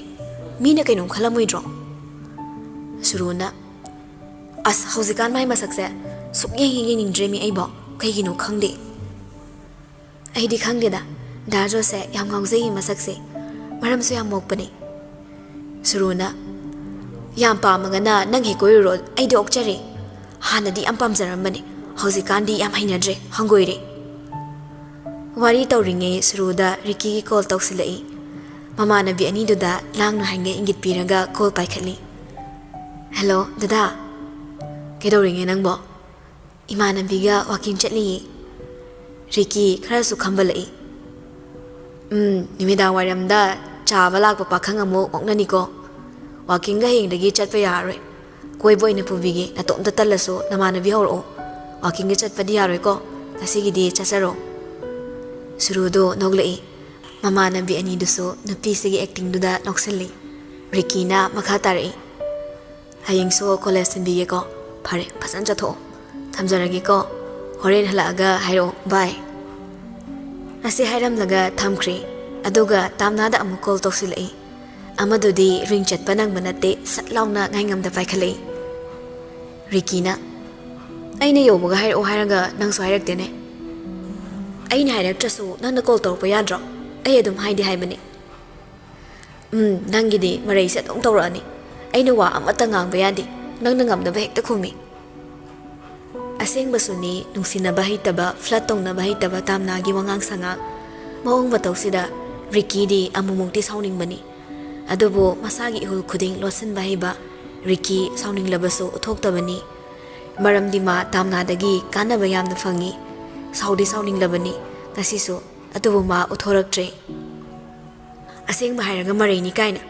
ꯃꯤꯅ ꯀꯩꯅꯣꯝ ꯈꯜꯂꯝꯃꯣꯏꯗ꯭ꯔꯣ?" ꯁꯨꯔꯨꯅ, "ꯑꯁ, ꯍꯧꯖꯤꯛꯀꯥꯟ ꯃꯥꯏ ꯃꯁꯛꯁꯦ ꯁꯨꯛꯌꯦꯡ ꯍꯦꯛ ꯌꯦꯡꯅꯤꯡꯗ꯭ꯔꯦꯃꯤ ꯑꯩꯕꯣ, ꯀꯩꯒꯤꯅꯣ ꯈꯪꯗꯦ꯫" "ꯑꯩꯗꯤ ꯈꯪꯗꯦꯗ, ꯗꯥ ꯖꯣꯁꯦ ꯌꯥꯝ ꯉꯥꯎꯖꯩꯌꯦ ꯃꯁꯛꯁꯦ, ꯃꯔꯝꯁꯨ ꯌꯥꯝ ꯃꯣꯛꯄꯅꯤ꯫" ꯁꯨꯔꯨꯅ, "ꯌꯥꯝ ꯄꯥꯝꯃꯒꯅ ꯅꯪ ꯍꯦꯛ ꯀꯣꯏꯔꯨꯔꯣ, ꯑꯩꯗꯤ ꯑꯣꯛꯆꯔꯦ꯫ ꯍꯥꯟꯅꯗꯤ ꯌꯥꯝ ꯄꯥꯝꯖꯔꯝꯕꯅꯤ, ꯍꯧꯖꯤꯛꯀꯥꯟꯗꯤ ꯌꯥꯝ ꯍꯩꯅꯗ꯭ꯔꯦ, ꯍꯪꯒꯣꯏꯔꯦ꯫" ꯋꯥꯔꯤ ꯇꯧꯔꯤꯉꯩ ꯁꯨꯔꯨꯗ ꯔꯤꯀꯤꯒꯤ ꯀꯣꯜ ꯇꯧꯁꯤꯜꯂꯛꯏ꯫ ꯃꯃꯥꯟꯅꯕꯤ ꯑꯅꯤꯗꯨꯗ ꯂꯥꯡꯅꯨ ꯍꯥꯏꯅ ꯏꯪꯒꯤꯠ ꯄꯤꯔꯒ ꯀꯣꯜ ꯄꯥꯏꯈꯠꯂꯤ꯫ ꯍꯦꯜꯂꯣ ꯗꯗꯥ, ꯀꯩꯗꯧꯔꯤꯒꯦ ꯅꯪꯕꯣ? ꯏꯃꯥꯟꯅꯕꯤꯒ ꯋꯥꯀꯤꯡ ꯆꯠꯂꯤꯌꯦ꯫ ꯔꯤꯀꯤ ꯈꯔꯁꯨ ꯈꯝꯕꯜꯂꯛꯏ꯫ ꯎꯝ, ꯅꯨꯃꯤꯗꯥꯡ ꯋꯥꯏꯔꯝꯗ ꯆꯥꯕ ꯂꯥꯛꯄ ꯄꯥꯈꯪ ꯑꯃꯨꯛ ꯑꯣꯛꯅꯅꯤꯀꯣ꯫ ꯋꯥꯀꯤꯡꯒ ꯍꯌꯦꯡꯗꯒꯤ ꯆꯠꯄ ꯌꯥꯔꯔꯣꯏ꯫ ꯀꯣꯏꯕ ꯑꯣꯏꯅ ꯄꯨꯕꯤꯒꯦ, ꯅꯇꯣꯝꯇ ꯇꯜꯂꯁꯨ ꯅꯃꯥꯟꯅꯕꯤ ꯍꯧꯔꯛꯑꯣ꯫ ꯋꯥꯀꯤꯡꯒ ꯆꯠꯄꯗꯤ ꯌꯥꯔꯣꯏꯀꯣ꯫ ꯉꯁꯤꯒꯤꯗꯤ ꯆꯠꯆꯔꯣ꯫ ꯁꯨꯔꯨꯗꯣ ꯅꯣꯛꯂꯛꯏ꯫ ꯃꯃꯥꯟꯅꯕꯤ ꯑꯅꯤꯗꯨꯁꯨ ꯅꯨꯄꯤꯁꯤꯒꯤ ꯑꯦꯛꯇꯤꯡꯗꯨꯗ ꯅꯣꯛꯁꯤꯜꯂꯤ꯫ ꯔꯤꯀꯤꯅ ꯃꯈꯥ ꯇꯥꯔꯛꯏ꯫ ꯍꯌꯦꯡꯁꯨ ꯀꯣꯂꯦꯖ ꯊꯤꯟꯕꯤꯒꯦꯀꯣ꯫ ꯐꯔꯦ, ꯐꯖꯅ ꯆꯠꯊꯣꯛꯑꯣ꯫ ꯊꯝꯖꯔꯒꯦꯀꯣ꯫ ꯍꯣꯔꯦꯟ ꯍꯜꯂꯛꯑꯒ ꯍꯥꯏꯔꯛꯑꯣ꯫ ꯕꯥꯏ꯫ ꯑꯁꯤ ꯍꯥꯏꯔꯝꯂꯒ ꯊꯝꯈ꯭ꯔꯦ꯫ ꯑꯗꯨꯒ ꯇꯥꯝꯅꯥꯗ ꯑꯃꯨꯛ ꯀꯣꯜ ꯇꯧꯁꯤꯜꯂꯛꯏ꯫ ꯑꯃꯗꯨꯗꯤ ꯔꯤꯡ ꯆꯠꯄ ꯅꯪꯕ ꯅꯠꯇꯦ, ꯁꯠ ꯂꯥꯎꯅ ꯉꯥꯏꯉꯝꯗ ꯄꯥꯏꯈꯠꯂꯛꯏ꯫ ꯔꯤꯀꯤꯅ, "ꯑꯩꯅ ꯌꯧꯕꯒ ꯍꯥꯏꯔꯛꯑꯣ ꯍꯥꯏꯔꯒ ꯅꯪꯁꯨ ꯍꯥꯏꯔꯛꯇꯦꯅꯦ"꯫ "ꯑꯩꯅ ꯍꯥꯏꯔꯛꯇ꯭ꯔꯁꯨ ꯅꯪꯅ ꯀꯣꯜ ꯇꯧꯔꯛꯄ ꯌꯥꯗ꯭ꯔꯣ? ꯑꯩ ꯑꯗꯨꯝ ꯍꯥꯏꯗꯤ ꯍꯥꯏꯕꯅꯤ"꯫ "ꯎꯝ, ꯅꯪꯒꯤꯗꯤ ꯃꯔꯩꯁꯦ ꯑꯗꯨꯝ ꯇꯧꯔꯛꯑꯅꯤ꯫ ꯑꯩꯅ ꯋꯥ ꯑꯃꯠꯇ ꯉꯥꯡꯕ ꯌꯥꯗꯦ, ꯅꯪꯅ ꯉꯝꯅꯕ ꯍꯦꯛꯇ ꯈꯨꯝꯃꯤ"꯫ ꯑꯁꯦꯡꯕꯁꯨꯅꯤ, ꯅꯨꯡꯁꯤꯅꯕ ꯍꯩꯇꯕ, ꯐ꯭ꯂꯠ ꯇꯧꯅꯕ ꯍꯩꯇꯕ ꯇꯥꯝꯅꯥꯒꯤ ꯋꯥꯉꯥꯡ ꯁꯉꯥꯡ꯫ ꯃꯑꯣꯡ ꯃꯇꯧꯁꯤꯗ ꯔꯤꯀꯤꯗꯤ ꯑꯃꯨꯛꯃꯨꯛꯇꯤ ꯁꯥꯎꯅꯤꯡꯕꯅꯤ꯫ ꯑꯗꯨꯕꯨ ꯃꯁꯥꯒꯤ ꯏꯍꯨꯜ ꯈꯨꯗꯤꯡ ꯂꯣꯠꯁꯤꯟꯕ ꯍꯩꯕ ꯔꯤꯀꯤ ꯁꯥꯎꯅꯤꯡꯂꯕꯁꯨ ꯎꯠꯊꯣꯛꯇꯕꯅꯤ꯫ ꯃꯔꯝꯗꯤ ꯃꯥ ꯇꯥꯝꯅꯥꯗꯒꯤ ꯀꯥꯟꯅꯕ ꯌꯥꯝꯅ ꯐꯪꯉꯤ꯫ ꯁꯥꯎꯗꯤ ꯁꯥꯎꯅꯤꯡꯂꯕꯅꯤ ꯉꯁꯤꯁꯨ, ꯑꯗꯨꯕꯨ ꯃꯥ ꯎꯠꯊꯣꯔꯛꯇ꯭ꯔꯦ꯫ "ꯑꯁꯦꯡꯕ ꯍꯥꯏꯔꯒ ꯃꯔꯩꯅꯤ ꯀꯥꯏꯅ꯫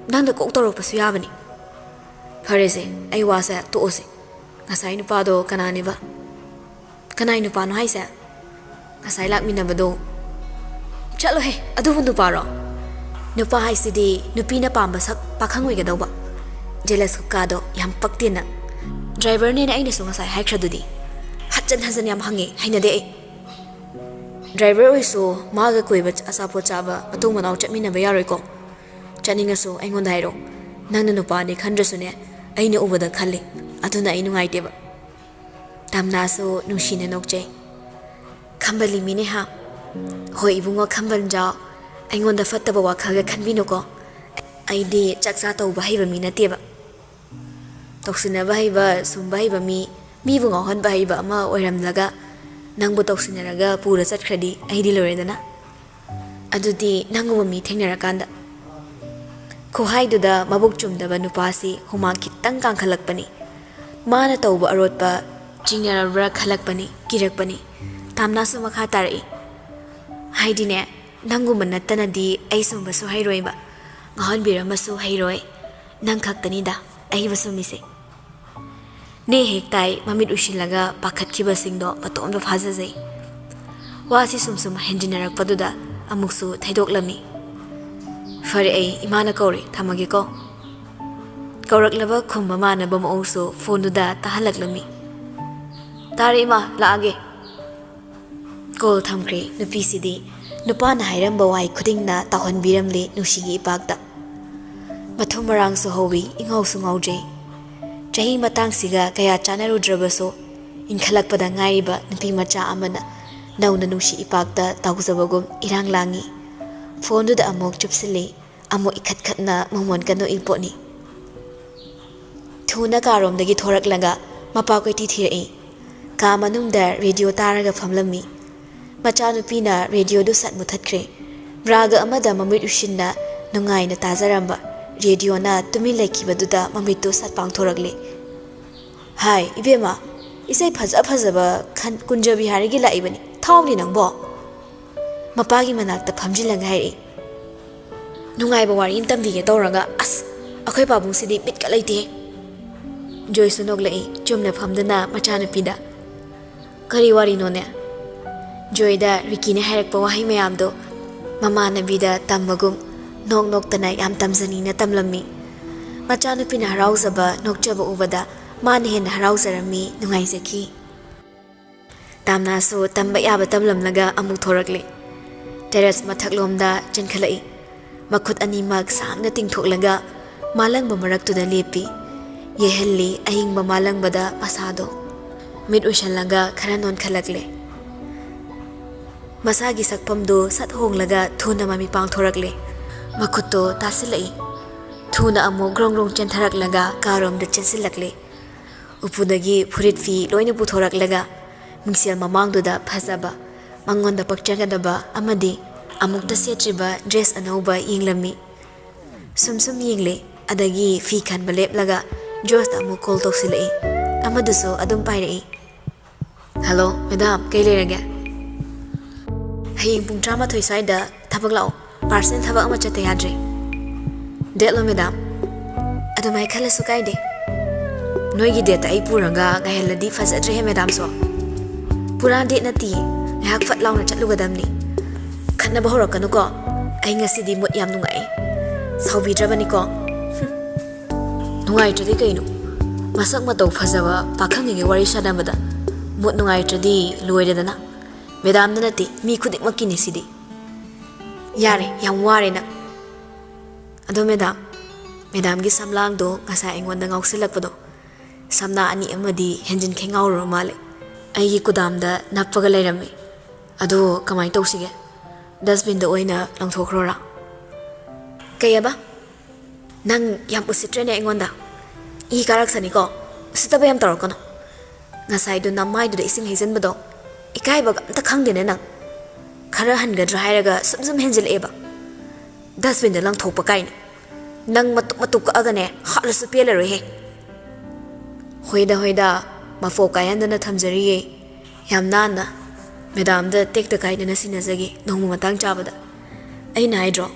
ꯅꯪꯅ ꯀꯣꯛ ꯇꯧꯔꯛꯄꯁꯨ ꯌꯥꯕꯅꯤ"꯫ "ꯐꯔꯦꯁꯦ, ꯑꯩ ꯋꯥꯁꯦ ꯇꯣꯛꯑꯣꯁꯦ꯫ ꯉꯁꯥꯏ ꯅꯨꯄꯥꯗꯣ ꯀꯅꯥꯅꯦꯕ?" "ꯀꯅꯥꯏ ꯅꯨꯄꯥꯅꯣ ꯍꯥꯏꯁꯦ?" "ꯉꯁꯥꯏ ꯂꯥꯛꯃꯤꯟꯅꯕꯗꯣ"꯫ "ꯆꯠꯂꯣꯍꯦ, ꯑꯗꯨꯕꯨ ꯅꯨꯄꯥꯔꯣ? ꯅꯨꯄꯥ ꯍꯥꯏꯁꯤꯗꯤ ꯅꯨꯄꯤꯅ ꯄꯥꯝꯕ ꯁꯛ ꯄꯥꯈꯪ ꯑꯣꯏꯒꯗꯧꯕ꯫ ꯖꯦꯂꯁ ꯀꯥꯗꯣ ꯌꯥꯝ ꯄꯛꯇꯦꯅ꯫ ꯗ꯭ꯔꯥꯏꯚꯔꯅꯦꯅ ꯑꯩꯅꯁꯨ ꯉꯁꯥꯏ ꯍꯥꯏꯈ꯭ꯔꯗꯨꯗꯤ꯫ ꯍꯟꯖꯟ ꯍꯟꯖꯟ ꯌꯥꯝ ꯍꯪꯉꯦ, ꯍꯩꯅꯗꯦ ꯑꯩ"꯫ "ꯗ꯭ꯔꯥꯏꯚꯔ ꯑꯣꯏꯁꯨ ꯃꯥꯒ ꯀꯣꯏꯕ, ꯑꯆꯥꯄꯣꯠ ꯆꯥꯕ, ꯃꯇꯨꯡ ꯃꯅꯥꯎ ꯆꯠꯃꯤꯟꯅꯕ ꯌꯥꯔꯣꯏꯀꯣ? ꯆꯠꯅꯤꯡꯉꯁꯨ ꯑꯩꯉꯣꯟꯗ ꯍꯥꯏꯔꯛꯑꯣ꯫ ꯅꯪꯅ ꯅꯨꯄꯥꯅꯦ ꯈꯟꯗ꯭ꯔꯁꯨꯅꯦ, ꯑꯩꯅ ꯎꯕꯗ ꯈꯜꯂꯤ꯫ ꯑꯗꯨꯅ ꯑꯩ ꯅꯨꯡꯉꯥꯏꯇꯦꯕ"꯫ ꯇꯥꯝꯅꯥꯁꯨ ꯅꯨꯡꯁꯤꯅ ꯅꯣꯛꯆꯩ꯫ "ꯈꯝꯕꯜꯂꯤ ꯃꯤꯅꯦ ꯍꯥ? ꯍꯣꯏ ꯏꯕꯨꯡꯉꯣ, ꯈꯝꯕꯜꯖꯥꯎ꯫ ꯑꯩꯉꯣꯟꯗ ꯐꯠꯇꯕ ꯋꯥꯈꯜꯒ ꯈꯟꯕꯤꯅꯨꯀꯣ꯫ ꯑꯩꯗꯤ ꯆꯥꯛ ꯆꯥ ꯇꯧꯕ ꯍꯩꯕ ꯃꯤ ꯅꯠꯇꯦꯕ꯫ ꯇꯧꯁꯤꯟꯅꯕ ꯍꯩꯕ, ꯁꯨꯝꯕ ꯍꯩꯕ ꯃꯤ, ꯃꯤꯕꯨ ꯉꯥꯎꯍꯟꯕ ꯍꯩꯕ ꯑꯃ ꯑꯣꯏꯔꯝꯂꯒ ꯅꯪꯕꯨ ꯇꯧꯁꯤꯟꯅꯔꯒ ꯄꯨꯔ ꯆꯠꯈ꯭ꯔꯗꯤ ꯑꯩꯗꯤ ꯂꯣꯏꯔꯦꯗꯅ꯫ ꯑꯗꯨꯗꯤ ꯅꯪꯒꯨꯝꯕ ꯃꯤ ꯊꯦꯡꯅꯔꯀꯥꯟꯗ"꯫ ꯈꯨꯍꯥꯏꯗꯨꯗ ꯃꯕꯨꯛ ꯆꯨꯝꯗꯕ ꯅꯨꯄꯥꯁꯤ ꯍꯨꯃꯥꯡ ꯈꯤꯇꯪ ꯀꯥꯡꯈꯠꯂꯛꯄꯅꯤ꯫ ꯃꯥꯅ ꯇꯧꯕ ꯑꯔꯣꯠꯄ ꯆꯤꯡꯅꯔꯕ꯭ꯔꯥ ꯈꯜꯂꯛꯄꯅꯤ, ꯀꯤꯔꯛꯄꯅꯤ꯫ ꯇꯥꯝꯅꯥꯁꯨ ꯃꯈꯥ ꯇꯥꯔꯛꯏ꯫ ꯍꯥꯏꯗꯤꯅꯦ, ꯅꯪꯒꯨꯝꯕ ꯅꯠꯇꯅꯗꯤ ꯑꯩ ꯁꯨꯝꯕꯁꯨ ꯍꯩꯔꯣꯏꯕ꯫ ꯉꯥꯎꯍꯟꯕꯤꯔꯝꯃꯁꯨ ꯍꯩꯔꯣꯏ꯫ ꯅꯪ ꯈꯛꯇꯅꯤꯗ ꯑꯍꯩꯕ ꯁꯨꯝꯃꯤꯁꯦ꯫ ꯅꯦ ꯍꯦꯛ ꯇꯥꯏ ꯃꯃꯤꯠ ꯎꯏꯁꯤꯜꯂꯒ ꯄꯥꯈꯠꯈꯤꯕꯁꯤꯡꯗꯣ ꯃꯇꯣꯝꯇ ꯐꯥꯖꯖꯩ꯫ ꯋꯥꯁꯤ ꯁꯨꯝ ꯁꯨꯝ ꯍꯦꯟꯖꯤꯟꯅꯔꯛꯄꯗꯨꯗ ꯑꯃꯨꯛꯁꯨ ꯊꯩꯗꯣꯛꯂꯝꯃꯤ꯫ ꯐꯔꯦ, ꯑꯩ ꯏꯃꯥꯅ ꯀꯧꯔꯦ, ꯊꯝꯃꯒꯦꯀꯣ꯫ ꯀꯧꯔꯛꯂꯕ ꯈꯨꯝꯕ ꯃꯥꯟꯅꯕ ꯃꯑꯣꯡꯁꯨ ꯐꯣꯟꯗꯨꯗ ꯇꯥꯍꯜꯂꯛꯂꯝꯃꯤ꯫ ꯇꯥꯔꯦ ꯏꯃꯥ, ꯂꯥꯛꯑꯒꯦ꯫ ꯀꯣꯜ ꯊꯝꯈ꯭ꯔꯦ ꯅꯨꯄꯤꯁꯤꯗꯤ꯫ ꯅꯨꯄꯥꯅ ꯍꯥꯏꯔꯝꯕ ꯋꯥꯍꯩ ꯈꯨꯗꯤꯡꯅ ꯇꯥꯎꯍꯟꯕꯤꯔꯝꯂꯦ ꯅꯨꯡꯁꯤꯒꯤ ꯏꯄꯥꯛꯇ꯫ ꯃꯊꯨꯝ ꯃꯔꯥꯡꯁꯨ ꯍꯧꯋꯤ, ꯏꯉꯥꯎꯁꯨ ꯉꯥꯎꯖꯩ꯫ ꯆꯍꯤ ꯃꯇꯥꯡꯁꯤꯒ ꯀꯌꯥ ꯆꯥꯟꯅꯔꯨꯗ꯭ꯔꯕꯁꯨ, ꯏꯟꯈꯠꯂꯛꯄꯗ ꯉꯥꯏꯔꯤꯕ ꯅꯨꯄꯤ ꯃꯆꯥ ꯑꯃꯅ ꯅꯧꯅ ꯅꯨꯡꯁꯤ ꯏꯄꯥꯛꯇ ꯇꯥꯎꯖꯕꯒꯨꯝ ꯏꯔꯥꯡ ꯂꯥꯡꯉꯤ꯫ ꯐꯣꯟꯗꯨꯗ ꯑꯃꯨꯛ ꯆꯨꯞꯁꯤꯜꯂꯤ, ꯑꯃꯨꯛ ꯏꯈꯠ ꯈꯠꯅ ꯃꯃꯣꯟ ꯀꯟꯅ ꯎꯏ ꯄꯣꯠꯅꯤ꯫ ꯊꯨꯅ ꯀꯥꯔꯣꯝꯗꯒꯤ ꯊꯣꯔꯛꯂꯒ ꯃꯄꯥ ꯀꯣꯏꯊꯤ ꯊꯤꯔꯛꯏ꯫ ꯀꯥ ꯃꯅꯨꯡꯗ ꯔꯦꯗꯤꯑꯣ ꯇꯥꯔꯒ ꯐꯝꯂꯝꯃꯤ꯫ ꯃꯆꯥꯅꯨꯄꯤꯅ ꯔꯦꯗꯤꯑꯣꯗꯨ ꯁꯠ ꯃꯨꯊꯠꯈ꯭ꯔꯦ꯫ ꯔꯥꯒ ꯑꯃꯗ ꯃꯃꯤꯠ ꯎꯏꯁꯤꯟꯅ ꯅꯨꯡꯉꯥꯏꯅ ꯇꯥꯖꯔꯝꯕ ꯔꯦꯗꯤꯑꯣꯅ ꯇꯨꯃꯤꯟ ꯂꯩꯈꯤꯕꯗꯨꯗ ꯃꯃꯤꯠꯇꯨ ꯁꯠ ꯄꯥꯡꯊꯣꯔꯛꯂꯦ꯫ "ꯍꯥꯏ, ꯏꯕꯦꯝꯃ, ꯏꯁꯩ ꯐꯖ ꯐꯖꯕ ꯈꯟ-, ꯀꯨꯟꯖ ꯕꯤꯍꯥꯔꯤꯒꯤ ꯂꯥꯛꯏꯕꯅꯤ, ꯊꯥꯎꯅꯤ ꯅꯪꯕꯣ?" ꯃꯄꯥꯒꯤ ꯃꯅꯥꯛꯇ ꯐꯝꯖꯤꯜꯂꯒ ꯍꯥꯏꯔꯛꯏ꯫ "ꯅꯨꯡꯉꯥꯏꯕ ꯋꯥꯔꯤ ꯑꯃ ꯇꯝꯕꯤꯒꯦ ꯇꯧꯔꯒ, ꯑꯁ, ꯑꯩꯈꯣꯏ ꯄꯥꯕꯨꯡꯁꯤꯗꯤ ꯕꯤꯠꯀ ꯂꯩꯇꯦ꯫" ꯖꯣꯏꯁꯨ ꯅꯣꯛꯂꯛꯏ, ꯆꯨꯝꯅ ꯐꯝꯗꯨꯅ ꯃꯆꯥꯅꯨꯄꯤꯗ꯫ "ꯀꯔꯤ ꯋꯥꯔꯤꯅꯣꯅꯦ?" ꯖꯣꯏꯗ ꯔꯤꯀꯤꯅ ꯍꯥꯏꯔꯛꯄ ꯋꯥꯍꯩ ꯃꯌꯥꯝꯗꯣ ꯃꯃꯥꯟꯅꯕꯤꯗ ꯇꯝꯕꯒꯨꯝ ꯅꯣꯛ ꯅꯣꯛꯇꯅ ꯌꯥꯝ ꯇꯝꯖꯅꯤꯡꯅ ꯇꯝꯂꯝꯃꯤ꯫ ꯃꯆꯥꯅꯨꯄꯤꯅ ꯍꯔꯥꯎꯖꯕ, ꯅꯣꯛꯆꯕ ꯎꯕꯗ ꯃꯥꯅ ꯍꯦꯟꯅ ꯍꯔꯥꯎꯖꯔꯝꯃꯤ, ꯅꯨꯡꯉꯥꯏꯖꯈꯤ꯫ ꯇꯥꯝꯅꯥꯁꯨ ꯇꯝꯕ ꯌꯥꯕ ꯇꯝꯂꯝꯂꯒ ꯑꯃꯨꯛ ꯊꯣꯔꯛꯂꯦ꯫ ꯇꯦꯔꯦꯁ ꯃꯊꯛꯂꯣꯝꯗ ꯆꯦꯟꯈꯠꯂꯛꯏ꯫ ꯃꯈꯨꯠ ꯑꯅꯤꯃꯛ ꯁꯥꯡꯅ ꯇꯤꯡꯊꯣꯛꯂꯒ ꯃꯥꯂꯪꯕ ꯃꯔꯛꯇꯨꯗ ꯂꯦꯞꯄꯤ꯫ ꯌꯩꯍꯜꯂꯤ ꯑꯏꯪꯕ ꯃꯥꯂꯪꯕꯗ ꯃꯁꯥꯗꯣ꯫ ꯃꯤꯠ ꯎꯏꯁꯜꯂꯒ ꯈꯔ ꯅꯣꯟꯈꯠꯂꯛꯂꯦ꯫ ꯃꯁꯥꯒꯤ ꯁꯛꯐꯝꯗꯨ ꯁꯠ ꯍꯣꯡꯂꯒ ꯊꯨꯅ ꯃꯃꯤꯠ ꯄꯥꯡꯊꯣꯔꯛꯂꯦ꯫ ꯃꯈꯨꯠꯇꯣ ꯇꯥꯁꯤꯜꯂꯛꯏ꯫ ꯊꯨꯅ ꯑꯃꯨꯛ ꯒ꯭ꯔꯣꯡ ꯒ꯭ꯔꯣꯡ ꯆꯦꯟꯊꯔꯛꯂꯒ ꯀꯥꯔꯣꯝꯗ ꯆꯦꯟꯁꯤꯜꯂꯛꯂꯦ꯫ ꯎꯄꯨꯗꯒꯤ ꯐꯨꯔꯤꯠ ꯐꯤ ꯂꯣꯏꯅ ꯄꯨꯊꯣꯔꯛꯂꯒ ꯃꯤꯡꯁꯦꯜ ꯃꯃꯥꯡꯗꯨꯗ ꯐꯖꯕ, ꯃꯉꯣꯟꯗ ꯄꯛꯆꯒꯗꯕ ꯑꯃꯗꯤ ꯑꯃꯨꯛꯇ ꯁꯦꯠꯇ꯭ꯔꯤꯕ ꯗ꯭ꯔꯦꯁ ꯑꯅꯧꯕ ꯌꯦꯡꯂꯝꯃꯤ꯫ ꯁꯨꯝ ꯁꯨꯝ ꯌꯦꯡꯂꯦ꯫ ꯑꯗꯒꯤ ꯐꯤ ꯈꯟꯕ ꯂꯦꯞꯂꯒ ꯖꯣꯁꯇ ꯑꯃꯨꯛ ꯀꯣꯜ ꯇꯧꯁꯤꯜꯂꯛꯏ꯫ ꯑꯃꯗꯨꯁꯨ ꯑꯗꯨꯝ ꯄꯥꯏꯔꯛꯏ꯫ "ꯍꯜꯂꯣ ꯃꯦꯗꯥꯝ, ꯀꯩ ꯂꯩꯔꯒꯦ?" "ꯍꯌꯦꯡ ꯄꯨꯡ ꯇꯔꯥꯃꯥꯊꯣꯏ ꯁ꯭ꯋꯥꯏꯗ ꯊꯕꯛ ꯂꯥꯛꯑꯣ, ꯄꯥꯔꯁꯦꯜ ꯊꯕꯛ ꯑꯃ ꯆꯠꯇ ꯌꯥꯗ꯭ꯔꯦ꯫" "ꯗꯦꯠꯂꯣ ꯃꯦꯗꯥꯝ?" "ꯑꯗꯨꯃꯥꯏ ꯈꯜꯂꯁꯨ ꯀꯥꯏꯗꯦ꯫ ꯅꯣꯏꯒꯤ ꯗꯦꯠꯇ ꯑꯩ ꯄꯨꯔꯒ ꯉꯥꯏꯍꯜꯂꯗꯤ ꯐꯖꯗ꯭ꯔꯦꯍꯦ ꯃꯦꯗꯥꯝꯁꯨ꯫ ꯄꯨꯔꯥ ꯗꯦꯠ ꯅꯠꯇꯤꯌꯦ, ꯉꯥꯏꯍꯥꯛ ꯐꯠ ꯂꯥꯎꯅ ꯆꯠꯂꯨꯒꯗꯕꯅꯤ꯫ ꯈꯠꯅꯕ ꯍꯧꯔꯛꯀꯅꯨꯀꯣ꯫ ꯑꯩ ꯉꯁꯤꯗꯤ ꯃꯨꯠ ꯌꯥꯝ ꯅꯨꯡꯉꯥꯏ꯫ ꯁꯥꯎꯕꯤꯗ꯭ꯔꯕꯅꯤꯀꯣ?" "ꯅꯨꯡꯉꯥꯏꯇ꯭ꯔꯗꯤ ꯀꯩꯅꯣ? ꯃꯁꯛ ꯃꯇꯧ ꯐꯖꯕ ꯄꯥꯈꯪꯁꯤꯡꯒ ꯋꯥꯔꯤ ꯁꯥꯟꯅꯕꯗ ꯃꯨꯠ ꯅꯨꯡꯉꯥꯏꯇ꯭ꯔꯗꯤ ꯂꯣꯏꯔꯦꯗꯅ꯫ ꯃꯦꯗꯥꯝꯗ ꯅꯠꯇꯦ, ꯃꯤ ꯈꯨꯗꯤꯡꯃꯛꯀꯤꯅꯤ ꯁꯤꯗꯤ꯫" "ꯌꯥꯔꯦ, ꯌꯥꯝ ꯋꯥꯔꯦ ꯅꯪ꯫ ꯑꯗꯣ ꯃꯦꯗꯥꯝ, ꯃꯦꯗꯥꯝꯒꯤ ꯁꯝꯂꯥꯡꯗꯣ ꯉꯁꯥꯏ ꯑꯩꯉꯣꯟꯗ ꯉꯥꯎꯁꯤꯜꯂꯛꯄꯗꯣ, ꯁꯝꯅꯥ ꯑꯅꯤ ꯑꯃꯗꯤ ꯍꯦꯟꯖꯤꯟꯈꯩ ꯉꯥꯎꯔꯨꯔ ꯃꯥꯜꯂꯦ꯫ ꯑꯩꯒꯤ ꯀꯨꯗꯥꯝꯗ ꯅꯞꯄꯒ ꯂꯩꯔꯝꯃꯤ꯫ ꯑꯗꯣ ꯀꯃꯥꯏꯅ ꯇꯧꯁꯤꯒꯦ? ꯗꯁꯕꯤꯟꯗ ꯑꯣꯏꯅ ꯂꯪꯊꯣꯛꯈ꯭ꯔꯣꯔꯥ?" "ꯀꯩꯑꯕ? ꯅꯪ ꯌꯥꯝ ꯎꯁꯤꯠꯇ꯭ꯔꯦꯅꯦ ꯑꯩꯉꯣꯟꯗ꯫ ꯏ ꯀꯥꯔꯛꯁꯅꯤꯀꯣ꯫ ꯎꯁꯤꯠꯇꯕ ꯌꯥꯝ ꯇꯧꯔꯛꯀꯅꯣ꯫ ꯉꯁꯥꯏꯗꯣ ꯅꯃꯥꯏꯗꯨꯗ ꯏꯁꯤꯡ ꯍꯩꯖꯤꯟꯕꯗꯣ ꯏꯀꯥꯏꯕꯒ ꯑꯝꯇ ꯈꯪꯗꯦꯅꯦ ꯅꯪ꯫ ꯈꯔ ꯍꯟꯒꯗ꯭ꯔꯥ ꯍꯥꯏꯔꯒ ꯁꯨꯝ ꯁꯨꯝ ꯍꯦꯟꯖꯤꯜꯂꯛꯑꯦꯕ꯫ ꯗꯁꯕꯤꯟꯗ ꯂꯪꯊꯣꯛꯄ ꯀꯥꯏꯅ꯫ ꯅꯪ ꯃꯇꯨꯞ ꯃꯇꯨꯞ ꯀꯛꯑꯒꯅꯦ ꯍꯥꯠꯂꯁꯨ ꯄꯦꯜꯂꯔꯣꯏꯍꯦ꯫" "ꯍꯣꯏꯗ ꯍꯣꯏꯗ, ꯃꯐꯣꯞ ꯀꯥꯏꯍꯟꯗꯅ ꯊꯝꯖꯔꯤꯌꯦ꯫ ꯌꯥꯝ ꯅꯥꯟꯅ꯫ ꯃꯦꯗꯥꯝꯗ ꯇꯦꯛꯇ ꯀꯥꯏꯗꯅ ꯁꯤꯟꯅꯖꯒꯦ ꯅꯣꯡꯃ ꯃꯇꯥꯡ ꯆꯥꯕꯗ꯫ ꯑꯩꯅ ꯍꯥꯏꯗ꯭ꯔꯣ,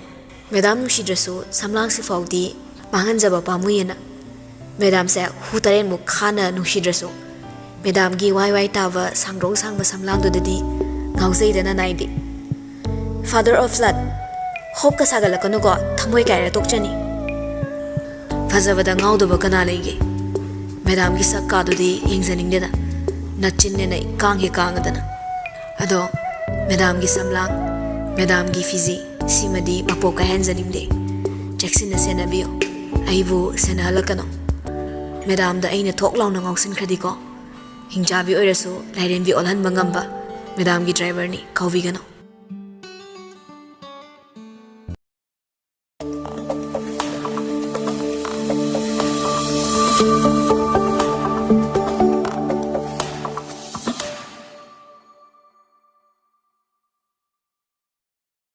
ꯃꯦꯗꯥꯝ ꯅꯨꯡꯁꯤꯗ꯭ꯔꯁꯨ ꯁꯝꯂꯥꯡꯁꯤ ꯐꯥꯎꯗꯤ ꯃꯥꯡꯍꯟꯖꯕ ꯄꯥꯝꯃꯨꯏꯌꯦꯅ꯫ ꯃꯦꯗꯥꯝꯁꯦ ꯍꯨ ꯇꯔꯦꯠꯃꯨꯛ ꯈꯥꯅ ꯅꯨꯡꯁꯤꯗ꯭ꯔꯁꯨ, ꯃꯦꯗꯥꯝꯒꯤ ꯋꯥꯏ ꯋꯥꯏ ꯇꯥꯕ ꯁꯥꯡꯗ꯭ꯔꯣꯡ ꯁꯥꯡꯕ ꯁꯝꯂꯥꯡꯗꯨꯗꯗꯤ ꯉꯥꯎꯖꯩꯗꯅ ꯅꯥꯏꯗꯦ꯫" "Father of Flood, ꯍꯣꯞꯀ ꯁꯥꯒꯠꯂꯛꯀꯅꯨꯀꯣ, ꯊꯃꯣꯏ ꯀꯥꯏꯔ ꯇꯣꯛꯆꯅꯤ꯫" "ꯐꯖꯕꯗ ꯉꯥꯎꯗꯕ ꯀꯅꯥ ꯂꯩꯒꯦ? ꯃꯦꯗꯥꯝꯒꯤ ꯁꯛ ꯀꯥꯗꯨꯗꯤ ꯌꯦꯡꯖꯅꯤꯡꯗꯦꯗ, ꯅꯆꯤꯟꯅꯦꯅ ꯏꯀꯥꯡ ꯍꯦꯛ ꯀꯥꯡꯉꯗꯅ꯫ ꯑꯗꯣ ꯃꯦꯗꯥꯝꯒꯤ ꯁꯝꯂꯥꯡ, ꯃꯦꯗꯥꯝꯒꯤ ꯐꯤꯖꯤ, ꯁꯤꯃꯗꯤ ꯃꯄꯣꯞ ꯀꯥꯏꯍꯟꯖꯅꯤꯡꯗꯦ꯫ ꯆꯦꯛꯁꯤꯟꯅ ꯁꯦꯟꯅꯕꯤꯌꯨ꯫ ꯑꯩꯕꯨ ꯁꯦꯟꯅꯍꯜꯂꯛꯀꯅꯨ꯫ ꯃꯦꯗꯥꯝꯗ ꯑꯩꯅ ꯊꯣꯛ ꯂꯥꯎꯅ ꯉꯥꯎꯁꯤꯟꯈ꯭ꯔꯗꯤꯀꯣ, ꯍꯤꯡꯆꯥꯕꯤ ꯑꯣꯏꯔꯁꯨ ꯂꯥꯏꯔꯦꯝꯕꯤ ꯑꯣꯜꯍꯟꯕ ꯉꯝꯕ ꯃꯦꯗꯥꯝꯒꯤ ꯗ꯭ꯔꯥꯏꯚꯔꯅꯤ, ꯀꯥꯎꯕꯤꯒꯅꯨ꯫"